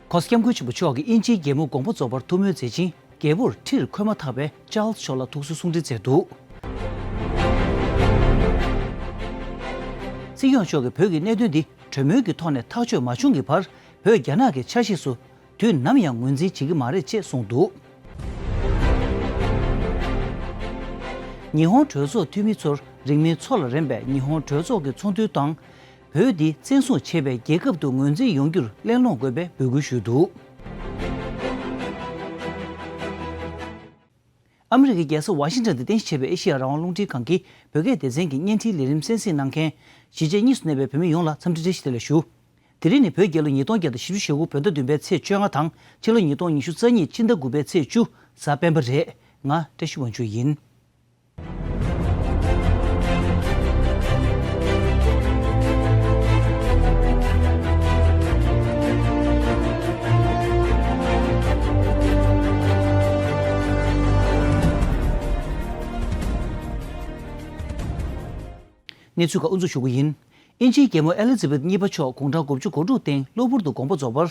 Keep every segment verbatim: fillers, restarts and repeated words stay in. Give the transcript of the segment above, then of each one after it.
༸གོང་ས་༸སྐྱབས་མགོན་ཆེན་པོ་མཆོག་གིས་དབྱིན་ཇིའི་རྒྱལ་མོ་དགོངས་པ་རྫོགས་པར་ཐུགས་སྨོན་མཛད་ཅིང་། རྒྱལ་པོར་ཁྲིར་འཁོད་མ་ཐག་པའི་ཅཱལ་སི་མཆོག་ལ་ཐུགས་གསོའི་གསུང་འཕྲིན་བསྩལ་འདུག་སྲིད་སྐྱོང་མཆོག་གིས་བོད་ཀྱི་གནད་དོན་འདི་གྲོས་མོལ་གྱི་ཐོག་ནས་ཐག་གཅོད་མ་བྱུང་གི་བར། བོད་རྒྱ་ནག་གི་ཆ་ཤས་སུ་དུས་ནམ་ཡང་ངོས་འཛིན་བྱེད་ཀྱི་མ་རེད་ཅེས་གསུངས་འདུག་ཉི་ཧོང་གྲོས་ཚོགས་འཐུས་མི་ཚོར་རིང་མིན་མཚོ་ལ་རན་པའི་ཉི་ཧོང་གྲོས་ཚོགས་ཀྱི་ཚོགས་འདུའི་སྟེང་། བོད་འདི་བཙན་བཟུང་བྱས་པའི་རྒྱལ་ཁབ་ཏུ་ངོས་འཛིན་ཡོང་རྒྱུར་གླེང་སློང་དགོས་པའི་འབོད་སྐུལ་ཞུས་འདུག་ཨ་མི་རི་ཀའི་རྒྱལ་ས་ཝ་ཤིང་ཊོན་དུ་རྟེན་གཞི་བྱས་པའི་ཨེ་ཤེ་ཡ་རང་དབང་རླུང་འཕྲིན་ཁང་གིས་བོད་སྐད་སྡེ་ཚན་གྱི་བརྙན་འཕྲིན་ལས་རིམ་གསན་གཟིགས་གནང་མཁན་གཞིས་བྱེས་གཉིས་སུ་གནས་པའི་བོད་མི་ཡོངས་ལ་འཚམས་འདྲི་བཀྲ་ཤིས་བདེ་ལེགས་ཞུ། དེ་རིང་ནི་བོད་རྒྱལ་ལོ་ཉིས་སྟོང་བརྒྱ་དང་བཞི་བཅུ་ཞེ་དགུ་བོད་ཟླ་བདུན་པའི་ཚེས་བཅོ་ལྔ་དང་ཕྱི་ལོ་ཉིས་སྟོང་ཉི་ཤུ་རྩ་གཉིས་ཕྱི་ཟླ་དགུ་པའི་ཚེས་བཅུ་གཟའ་སྤེན་པ་རེད། ང་བཀྲ་ཤིས་དབང་ཕྱུག་ཡིན། གནས་ཚུལ་ཁག་དབུ་འཛུགས་ཞུ་རྒྱུ་ཡིན། དབྱིན་ཇིའི་རྒྱལ་མོ་ཨེ་ལི་ཛ་བེད་གཉིས་པ་མཆོག་དགུང་གྲངས་དགུ་བཅུ་གོ་དྲུག་སྟེང་གློ་བུར་དུ་དགོངས་པ་རྫོགས་པར།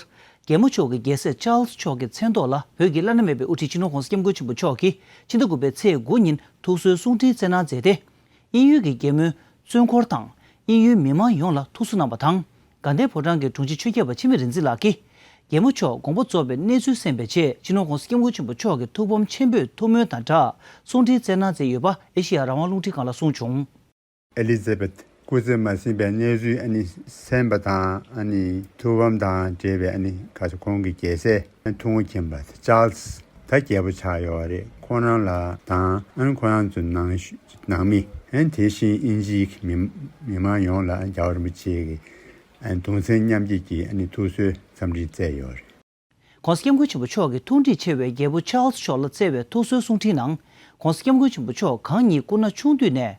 རྒྱལ་མོ་མཆོག་གི་རྒྱལ་སྲས་ཅཱལ་སི་མཆོག་གི་མཚན་ཐོག་ལ་བོད་ཀྱི་བླ་ན་མེད་པའི་དབུ་ཁྲིད་སྤྱི་ནོར་༸གོང་ས་༸སྐྱབས་མགོན་ཆེན་པོ་མཆོག་གིས་ཕྱི་ཟླ་དགུ་པའི་ཚེས་དགུ་ཉིན་ཐུགས་གསོའི་གསུང་འཕྲིན་བསྩལ་གནང་མཛད་དེ། དབྱིན་ཡུལ་གྱི་རྒྱལ་མོའི་བཙུན་འཁོར་དང་། དབྱིན་ཡུལ་མི་མང་ཡོངས་ལ་ཐུགས་གསོ་གནང་བ་དང་། དགའ་ལྡན་ཕོ་བྲང་གི་དྲུང་ཆེ་ཆོས་ཁྱབ་པ་འཆི་མེད་རིག་འཛིན་ལགས་ཀྱིས། རྒྱལ་མོ་མཆོག་དགོངས་པ་རྫོགས་པའི་གནས་ཚུལ་གསན་པའི་ཆེད་སྤྱི་ནོར་༸གོང་ས་༸སྐྱབས་མགོན་ཆེན་པོ་མཆོག་གི་ཐུགས་ཕམ་ཆེན་པོས་ཐུགས་སྨོན་དང་སྦྲགས་གསུང་འཕྲིན་བསྩལ་གནང་མཛད་ཡོད་པ་ཨེ་ཤེ་ཡ་རང་དབང་རླུང་འཕྲིན་ཁང་ལ་གསུངས་བྱུང་། ཨེ་ལི་ཛ་བེད་སྐུ་ཚེ་མ་ཟིན་པའི་གནས་ཚུལ་ཨ་ནི་གསན་པ་དང་། ཨ་ནི་ཐུགས་ཕམ་དང་འབྲེལ་བའི་ཨ་ནི་ག་ཚོད་ཁོང་གི་རྒྱལ་སྲས་ཐུང་ངུ་མཁྱེན་པ་ཅཱལ་སི་ད་རྒྱལ་པོ་ཆགས་ཡོད་རེད། ཁོང་རང་ལ་དང་ཨ་ནི་ཁོང་རང་ཚོའི་ནང་ནང་མི། ཨ་ནི་དེ་བཞིན་དབྱིན་ཇིའི་མི་མི་མང་ཡོངས་ལ་རྒྱལ་བ་རིན་པོ་ཆེ་གི་ཨ་ནི་གདུང་སེམས་མཉམ་སྐྱེད་ཀྱི་ཨ་ནི་ཐུགས་གསོའི་འཚམས་འདྲི་བསྩལ་ཡོད་རེད། ༸གོང་ས་༸སྐྱབས་མགོན་ཆེན་པོ་མཆོག་གི་ཐུགས་འདྲིས་ཆེ་བའི་རྒྱལ་པོ་ཅཱལ་སི་མཆོག་ལ་བསྩལ་བའི་ཐུགས་གསོའི་གསུང་འཕྲིན་ནང་། ༸གོང་ས་༸སྐྱབས་མགོན་ཆེན་པོ་མཆོག་གང་ཉིད་སྐུ་ན་ཆུང་དུས་ནས་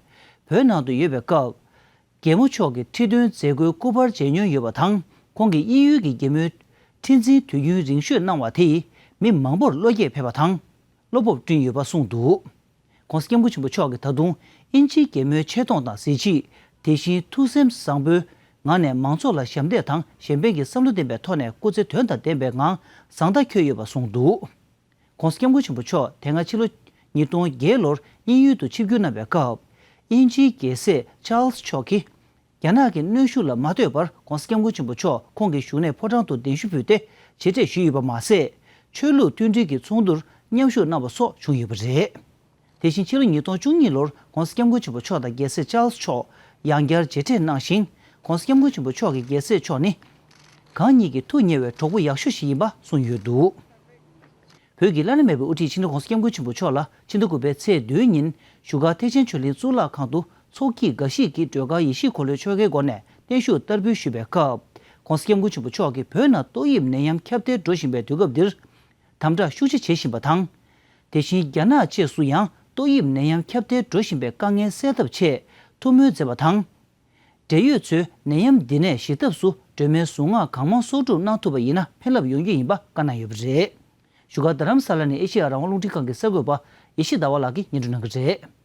བོད་ནང་དུ་ཡོད་པའི་སྐབས། རྒྱལ་མོ་མཆོག་གི་ཁྲི་སྟོན་མཛད་སྒོའི་སྐུ་པར་མཇལ་མྱོང་ཡོད་པ་དང་། ཁོང་གིས་དབྱིན་ཡུལ་གྱི་རྒྱལ་མོའི་ཁྲི་འཛིན་དུས་ཡུན་རིང་ཤོས་གནང་བ་དེས་མི་མང་པོར་བློ་སྐྱེད་ཕེབས་པ་དང་། བློ་སྤོབས་བསྐྲུན་ཡོད་པ་གསུངས་འདུག ༸གོང་ས་༸སྐྱབས་མགོན་ཆེན་པོ་མཆོག་གིས་ད་དུང་དབྱིན་ཇིའི་རྒྱལ་མོའི་ཆེ་མཐོང་དང་གཟི་བརྗིད། དེ་བཞིན་ཐུགས་སེམས་བཟང་པོའི་ངང་ནས་མང་ཚོགས་ལ་ཞབས་འདེགས་དང་གཞན་ཕན་གྱི་བསམ་བློ་ལྡན་པའི་ཐོག་ནས་སྐུ་ཚེ་དོན་དང་ལྡན་པའི་ངང་བཟང་མཐའ་འཁྱོལ་ཡོད་པ་གསུངས་འདུག ༸གོང་ས་༸སྐྱབས་མགོན་ཆེན་པོ་མཆོག་དེ་སྔ་ཕྱི་ལོ་ཉིས་སྟོང་བརྒྱད་ལོར་དབྱིན་ཡུལ་དུ་ཆིབས་བསྒྱུར་གནང་བའི་སྐབས། དབྱིན་ཇིའི་རྒྱལ་སྲས་ཅཱལ་སི་མཆོག་གིས། རྒྱ་ནག་གི་གནོན་ཤུགས་ལ་མ་ལྟོས་པར་༸གོང་ས་༸སྐྱབས་མགོན་ཆེན་པོ་མཆོག་ཁོང་གི་བཞུགས་གནས་ཕོ་བྲང་དུ་གདན་ཞུ་ཕུལ་ཏེ་མཇལ་འཕྲད་ཞུས་ཡོད་པ་མ་ཟད། ཆོས་ལུགས་མཐུན་སྒྲིལ་གྱི་ཚོགས་འདུར་མཉམ་ཞུགས་གནང་བ་སོགས་བྱུང་ཡོད་པ་རེད། དེ་བཞིན་ཕྱི་ལོ་ཉིས་སྟོང་བཅུ་གཉིས་ལོར་༸གོང་ས་༸སྐྱབས་མགོན་ཆེན་པོ་མཆོག་དང་རྒྱལ་སྲས་ཅཱལ་སི་མཆོག་ཡང་བསྐྱར་མཇལ་འཕྲད་གནང་ཞིང་། ༸གོང་ས་༸སྐྱབས་མགོན་ཆེན་པོ་མཆོག་གིས་རྒྱལ་སྲས་མཆོག་ནི། གང་ཉིད་ཀྱི་ཐུགས་མཉེས་པའི་གྲོགས་པོ་ཡག་ཤོས་ཤིག་ཡིན་པ་གསུངས་ཡོད་འདུག་བོད་ཀྱི་བླ་ན་མེད་པའི་དབུ་ཁྲིད་སྤྱི་ནོར་༸གོང་ས་༸སྐྱབས་མགོན་ཆེན་པོ་མཆོག་ལ་ཕྱི་ཟླ་དགུ་པའི་ཚེས་བདུན་ཉིན་བཞུགས་སྒར་ཐེག་ཆེན་ཆོས་གླིང་གཙུག་ལག་ཁང་དུ་ཚོགས་ཀྱི་དགའ་བཞིས་ཀྱི་སྒྲོལ་དཀར་ཡེ་ཤེས་འཁོར་ལོའི་ཆོ་གའི་སྒོ་ནས་བརྟན་བཞུགས་བསྟར་འབུལ་ཞུས་པའི་སྐབས། ༸གོང་ས་༸སྐྱབས་མགོན་ཆེན་པོ་མཆོག་གིས་བོད་ནང་ཏོག་དབྱིབས་ནད་ཡམས་ཁྱབ་གདལ་འགྲོ་བཞིན་པའི་དུས་སྐབས་འདིར། དམ་དྲག་ཤུགས་ཆེ་བྱེད་བཞིན་པ་དང་། དེ་བཞིན་རྒྱ་ནག་བཅས་སུ་ཡང་ཏོག་དབྱིབས་ནད་ཡམས་ཁྱབ་གདལ་འགྲོ་བཞིན་པའི་དཀའ་ངལ་སེལ་ཐབས་ཆེད་ཐུགས་སྨོན་མཛད་པ་དང་། འབྲེལ་ཡོད་ཚོས་ནད་ཡམས་འདི་ནས་ཞི་ཐབས་སུ་སྒྲོལ་མའི་གཟུངས་སྔགས་གང་མང་གསོག་སྒྲུབ་གནང་ཐུབ་པ་ཡིན་ན་ཕན་རླབས་ཡོང་རྒྱུ་ཡིན་པ་བཀའ་གནང་ཡོད་པ་རེད། བཞུགས་སྒར་རྡ་རམ་ས་ལ་ནས་ཨེ་ཤེ་ཡ་རང་དབང་རླུང་འཕྲིན་ཁང་གི་གསར་འགོད་པ་ཡེ་ཤེས་ཟླ་བ་ལགས་ཀྱིས་སྙན་སྒྲོན་གནང་གི་རེད།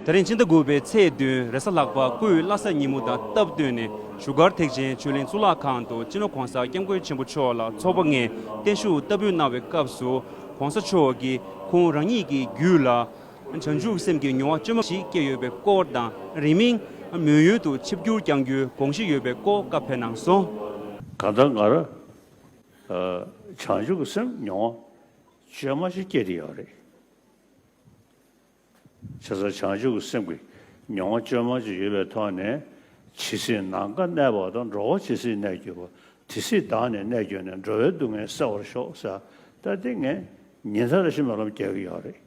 དེ་རིང་ཕྱི་ཟླ་དགུ་པའི་ཚེས་བདུན་རེས་གཟའ་ལྷག་པ་སྐུའི་བླ་གཟའ་ཉིན་མོ་དང་སྟབས་བསྟུན་ནས་བཞུགས་སྒར་ཐེག་ཆེན་ཆོས་གླིང་གཙུག་ལག་ཁང་དུ་སྤྱི་ནོར་༸གོང་ས་༸སྐྱབས་མགོན་ཆེན་པོ་མཆོག་ལ་ཚོགས་པ་ལྔས་བརྟན་བཞུགས་བསྟར་འབུལ་གནང་བའི་སྐབས་སུ། ༸གོང་ས་མཆོག་གིས་ཁོང་རང་ཉིད་ཀྱི་རྒྱུད་ལ་བྱང་ཆུབ་སེམས་ཀྱི་མྱོང་བ་བཅོས་མ་ཞིག་སྐྱེས་ཡོད་པའི་སྐོར་དང་། རིང་མིན་མོན་ཡུལ་དུ་ཆིབས་བསྒྱུར་བསྐྱང་རྒྱུའི་དགོངས་གཞི་ཡོད་པའི་སྐོར་བཀའ་ཕེབས་གནང་སོང་། གང་ལྟར་ང་རང་བྱང་ཆུབ་ཀྱི་སེམས་མྱོང་བ་བཅོས་མ་ཞིག་སྐྱེས་བསྡད་ཡོད་རེད། བྱས་ཙང་བྱང་ཆུབ་ཀྱི་སེམས་ཀྱི་མྱོང་བ་བཅོས་མ་ཅིག་ཡོད་པའི་ཐོག་ནས། ཇི་སྲིད་ནམ་མཁའ་གནས་པ་དང་། འགྲོ་བ་ཇི་སྲིད་གནས་གྱུར་པ། དེ་སྲིད་བདག་ནི་གནས་གྱུར་ནས། འགྲོ་བའི་སྡུག་བསྔལ་སེལ་བར་ཤོག་ཟེར། ད་དེ་ངས་ཉིན་ལྟར་བཞིན་སྨོན་ལམ་རྒྱག་གི་ཡོད་རེད།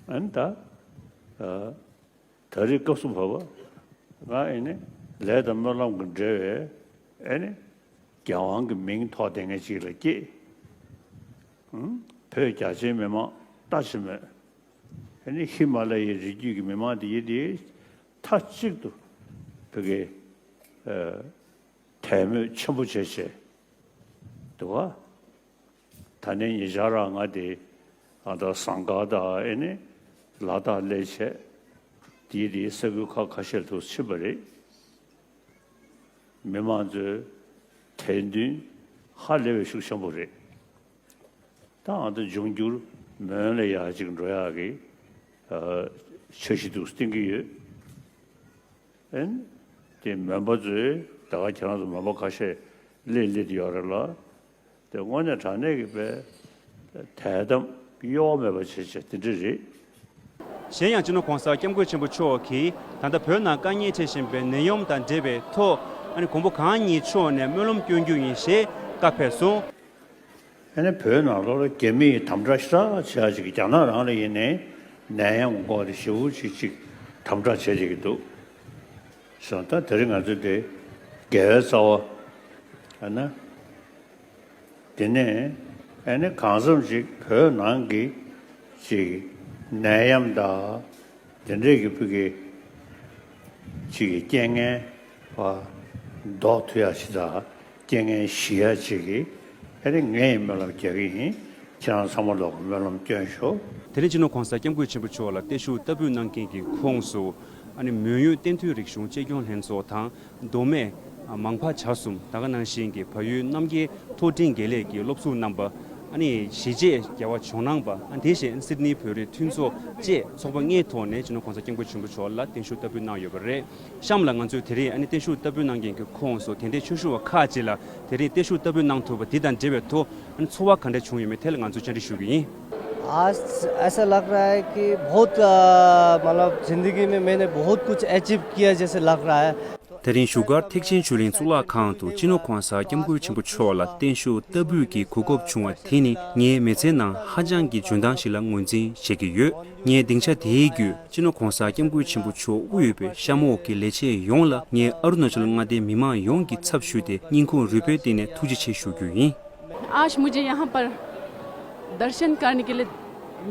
ཨ་ནི་ད། ཨ། ད་རེས་སྐབས་སུ་བབ་པ། ང་ཨེ་ནི་ལས་དང་སྨོན་ལམ་གྱི་འབྲེལ་བའི་ཨེ་ནི་རྒྱལ་དབང་གི་མིང་ཐོགས་བསྡད་མཁན་ཅིག་ལ་སྐྱེས། ཨང་། བོད་རྒྱ་ཆེའི་མི་མང་ལྟ་ཅི་སྨོས། ཨེ་ནི་ཧི་མ་ལ་ཡའི་རི་རྒྱུད་ཀྱི་མི་མང་དེ་ཡིན་དེ་མཐའ་གཅིག་ཏུ་བོད་ཀྱི་ཨ་དད་མོས་ཆེན་པོ་བྱས་བྱས་འདུག་ག་ད་ནི་ཉེ་ཆར་རང་ང་དེ་ཨ་ད་ཟངས་དཀར་དང་ཨེ་ནི་ལ་དྭགས་སླེབས་བྱས། དེའི་དེའི་ས་ཁུལ་ཁག་ཁ་ཤས་ལ་ཐུག་ཕྱིན་པ་རེད། མི་མང་ཚོས་ དད་འདུན་ཧ་ལས་པའི་ཤུགས་ཆེན་པོ་རེད། ད་ཨ་ད་འབྱུང་འགྱུར་མོན་ལ་ཡར་ཅིག་འགྲོ་ཡག་གི་ཨ་འཆར་གཞི་འདུག་བཏིང་གི་ཡོད། ཨན། དེ་མོན་པ་ཚོས་ད་ག་ཁྱེད་རང་ཚོ་མོན་པ་ཁ་ཤས་སླེབས་སླེབས་ཡོད་རེད་ལ། དེ་དངོས་གནས་དྲང་གནས་ཀྱི་དཔེ་དད་དམ་གཡོ་བ་མེད་པ་བྱེད་བྱེད་དེ་འདྲ་རེད། གཞན་ཡང་སྤྱི་ནོར་གོང་ས་སྐྱབས་མགོན་ཆེན་པོ་མཆོག་གིས་ད་ལྟ་བོད་ནང་དཀའ་ངལ་འཕྲད་བཞིན་པའི་ནད་ཡམས་དང་འབྲེལ་བའི་ཐོག་ཨ་ནི་མགོན་པོ་གང་ཉིད་མཆོག་ནས་སྨོན་ལམ་སྐྱོན་རྒྱུ་ཡིན་ཞེས་བཀའ་ཕེབས་སོང་། ཨ་ནི་བོད་ནང་ལོགས་ལ་རྒྱ་མིས་དམ་དྲག་ཞེ་དྲག་བྱེད་ཡ་ཅིག་རྒྱ་ནག་རང་ལ་ཡིན་ནའི་ནད་ཡམས་འགོག་དེ་ཞེ་པོ་ཅིག་ཅིག་དམ་དྲག་བྱེད་བསྡད་ཀྱི་འདུག་སོང་། ད་དེ་རིང་ང་ཚོ་དེ་དགེ་བའི་རྩ་བ་ཨ་ན། དེ་ནས་ཨ་ནི་གང་འཚམ་ཞིག་བོད་ནང་གི་ཅིག་ནད་ཡམས་དང་དེ་འདྲས་ཀྱི་ཕུགས་ཀྱི་ཅིག་གི་རྐྱེན་ངན་བ་ཟློག་ཐུབ་ཡ་ཞིག་དང་རྐྱེན་ངན་ཞི་ཡ་ཅིག་གི་ཨ་ནི་ངས་སྨོན་ལམ་རྒྱག་གི་ཡིན། ཁྱེད་རང་ཚང་མ་ལོག་གི་སྨོན་ལམ་སྐྱོན་ཤོག་དེ་རིང་སྤྱི་ནོར་གོང་ས་སྐྱབས་མགོན་ཆེན་པོ་མཆོག་ལ་བརྟན་བཞུགས་བསྟར་འབུལ་གནང་མཁན་གྱི་ཁོངས་སུ་ཨ་ནི་མོན་ཡུལ་བསྟན་མཐུན་རིག་གཞུང་གཅེས་སྐྱོང་ལྷན་ཚོགས་དང་། མདོ་སྨད། མང་ཕ་བྱ་གསུམ། ད་ག་ནང་བཞིན་གྱི་བལ་ཡུལ་རྣམ་རྒྱལ་མཐོ་འབྲིང་དགེ་ལས་ཀྱི་སློབ་ཟུར་རྣམ་པ། ཨ་ནི་གཞིས་བྱེས་རྒྱལ་བ་ཇོ་ནང་པ། ཨ་ནི་དེ་བཞིན་སིད་ནི་བོད་རིགས་མཐུན་ཚོགས་བཅས་ཚོགས་པ་ལྔའི་ཐོག་ནས་སྤྱི་ནོར་གོང་ས་སྐྱབས་མགོན་ཆེན་པོ་མཆོག་ལ་བརྟན་བཞུགས་བསྟར་འབུལ་གནང་ཡོད་པ་རེད། གཤམ་ལ་ང་ཚོས་དེ་རིང་ཨ་ནི་བརྟན་བཞུགས་བསྟར་འབུལ་གནང་མཁན་གྱི་ཁོངས་སུ་དད་ལྡན་ཆོས་ཞུ་བ་ཁག་ཅིག་ལ་དེ་རིང་བརྟན་བཞུགས་བསྟར་འབུལ་གནང་ཐུབ་པ་འདི་དང་འབྲེལ་བའི་ཐོག་ཨ་ནི་ཚོར་བ་ག་འདྲ་བྱུང་ཡོད་མེད་ཐད་ལ་ང་ཚོས་བཅར་འདྲི་ཞུ་གི་ཡིན། आज ऐसा लग रहा है कि बहुत, अ, मतलब, जिंदगी में मैंने बहुत कुछ अचीव किया जैसे लग रहा है। དེ་རིང་བཞུགས་སྒར་ཐེག་ཆེན་ཆོས་གླིང་གཙུག་ལག་ཁང་དུ་སྤྱི་ནོར་གོང་ས་སྐྱབས་མགོན་ཆེན་པོ་མཆོག་ལ་བརྟན་བཞུགས་བསྟར་འབུལ་གྱི་གོ་སྐབས་བྱུང་བ་དེ་ནི་ངའི་མི་ཚེའི་ནང་ཧ་ཅང་གི་འཇོན་ཐང་ཞིག་ལ་ངོས་འཛིན་བྱེད་ཀྱི་ཡོད། ངས་སྡིངས་ཆ་དེའི་བརྒྱུད་སྤྱི་ནོར་གོང་ས་སྐྱབས་མགོན་ཆེན་པོ་མཆོག་དབུས་པའི་གཤམ་འོག་གི་ལས་བྱེད་ཡོངས་ལ་ངས་ཨ་རུ་ན་ཅལ་མངའ་སྡེའི་མི་མང་ཡོངས་ཀྱི་ཚབ་ཞུས་ཏེ་སྙིང་ཁོང་རུས་པའི་གཏིང་ནས་ཐུགས་རྗེ་ཆེ་ཞུ་རྒྱུ་ཡིན། आज मुझे यहाँ पर दर्शन करने के लिए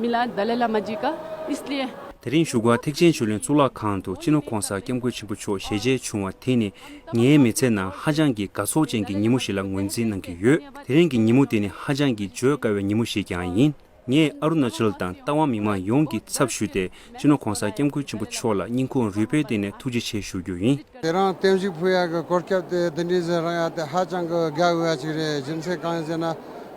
मिला दलाई लामा जी का, इसलिए དེ་རིང་བཞུགས་སྒར་ཐེག་ཆེན་ཆོས་གླིང་གཙུག་ལག་ཁང་དུ་སྤྱི་ནོར་གོང་ས་སྐྱབས་མགོན་ཆེན་པོ་མཆོག་ཞལ་མཇལ་བྱུང་བ་དེ་ནི་ངའི་མི་ཚེ་ནང་ཧ་ཅང་གི་དགའ་ཚོར་ཅན་གྱི་ཉིན་མོ་ཞིག་ལ་ངོས་འཛིན་གནང་གི་ཡོད། དེ་རིང་གི་ཉིན་མོ་དེ་ནི་ཧ་ཅང་གི་བརྗོད་དཀའ་བའི་ཉིན་མོ་ཞིག་ཀྱང་ཡིན། ངས་ཨ་རུ་ན་ཅལ་དང་རྟ་དབང་མི་མང་ཡོངས་ཀྱི་ཚབ་ཞུས་ཏེ་སྤྱི་ནོར་གོང་ས་སྐྱབས་མགོན་ཆེན་པོ་མཆོག་ལ་སྙིང་ཁོང་རུས་པའི་གཏིང་ནས་ཐུགས་རྗེ་ཆེ་ཞུ་རྒྱུ་ཡིན། དེ་རིང་བརྟན་བཞུགས་ཕུལ་ཡག་གི་གོ་སྐབས་དེ་འདི་འདྲའི་ཟིག་རག་ཡག་དེ་ཧ་ཅང་གི་དགའ་འོས་པ་ཅིག་རེད། རྒྱུ་མཚན་གང་ཡིན་ཟེར་ན།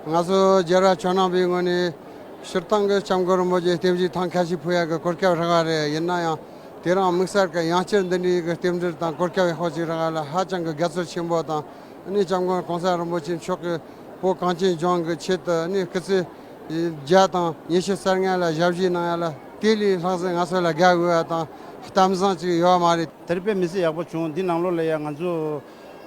ང་ཚོ་རྒྱལ་བ་ཇོ་ནང་པའི་ངོས་ནས་སྤྱིར་བཏང་གི་སྐྱབས་མགོན་རིན་པོ་ཆེ་བརྟན་བཞུགས་ཐེངས་ཁ་ཤས་ཕུལ་ཡག་གི་གོ་སྐབས་རག་པ་རེད། ཡིན་ན་ཡང་དེ་རིང་དམིགས་བསལ་གྱི་ཡང་བསྐྱར་འདི་འདྲའི་གི་རྟེན་འབྲེལ་དང་གོ་སྐབས་ཡག་པོ་ཅིག་རག་པ་ལ་ཧ་ཅང་གི་དགའ་ཚོར་ཆེན་པོ་དང་། ཨ་ནི་སྐྱབས་མགོན་གོང་ས་རིན་པོ་ཆེ་མཆོག་གིས་བོད་གངས་ཅན་ལྗོངས་ཀྱི་ཆེད་དུ་ཨ་ནི་སྐུ་ཚེ་བརྒྱ་དང་ཉི་ཤུ་རྩ་ལྔ་ལ་ཞབས་ཕྱི་གནང་ཡག་ལ་དེ་ལས་ལྷག་ཙམ་ང་ཚོ་ལ་དགའ་འོས་པ་དང་གཏམ་བཟང་ཅིག་ཡོད་མ་རེད། དེ་རིང་དཔེ་མི་སྲིད་ཡག་པོ་བྱུང་། འདི་ནང་ལོགས་ལ་ཡ་ང་ཚོ་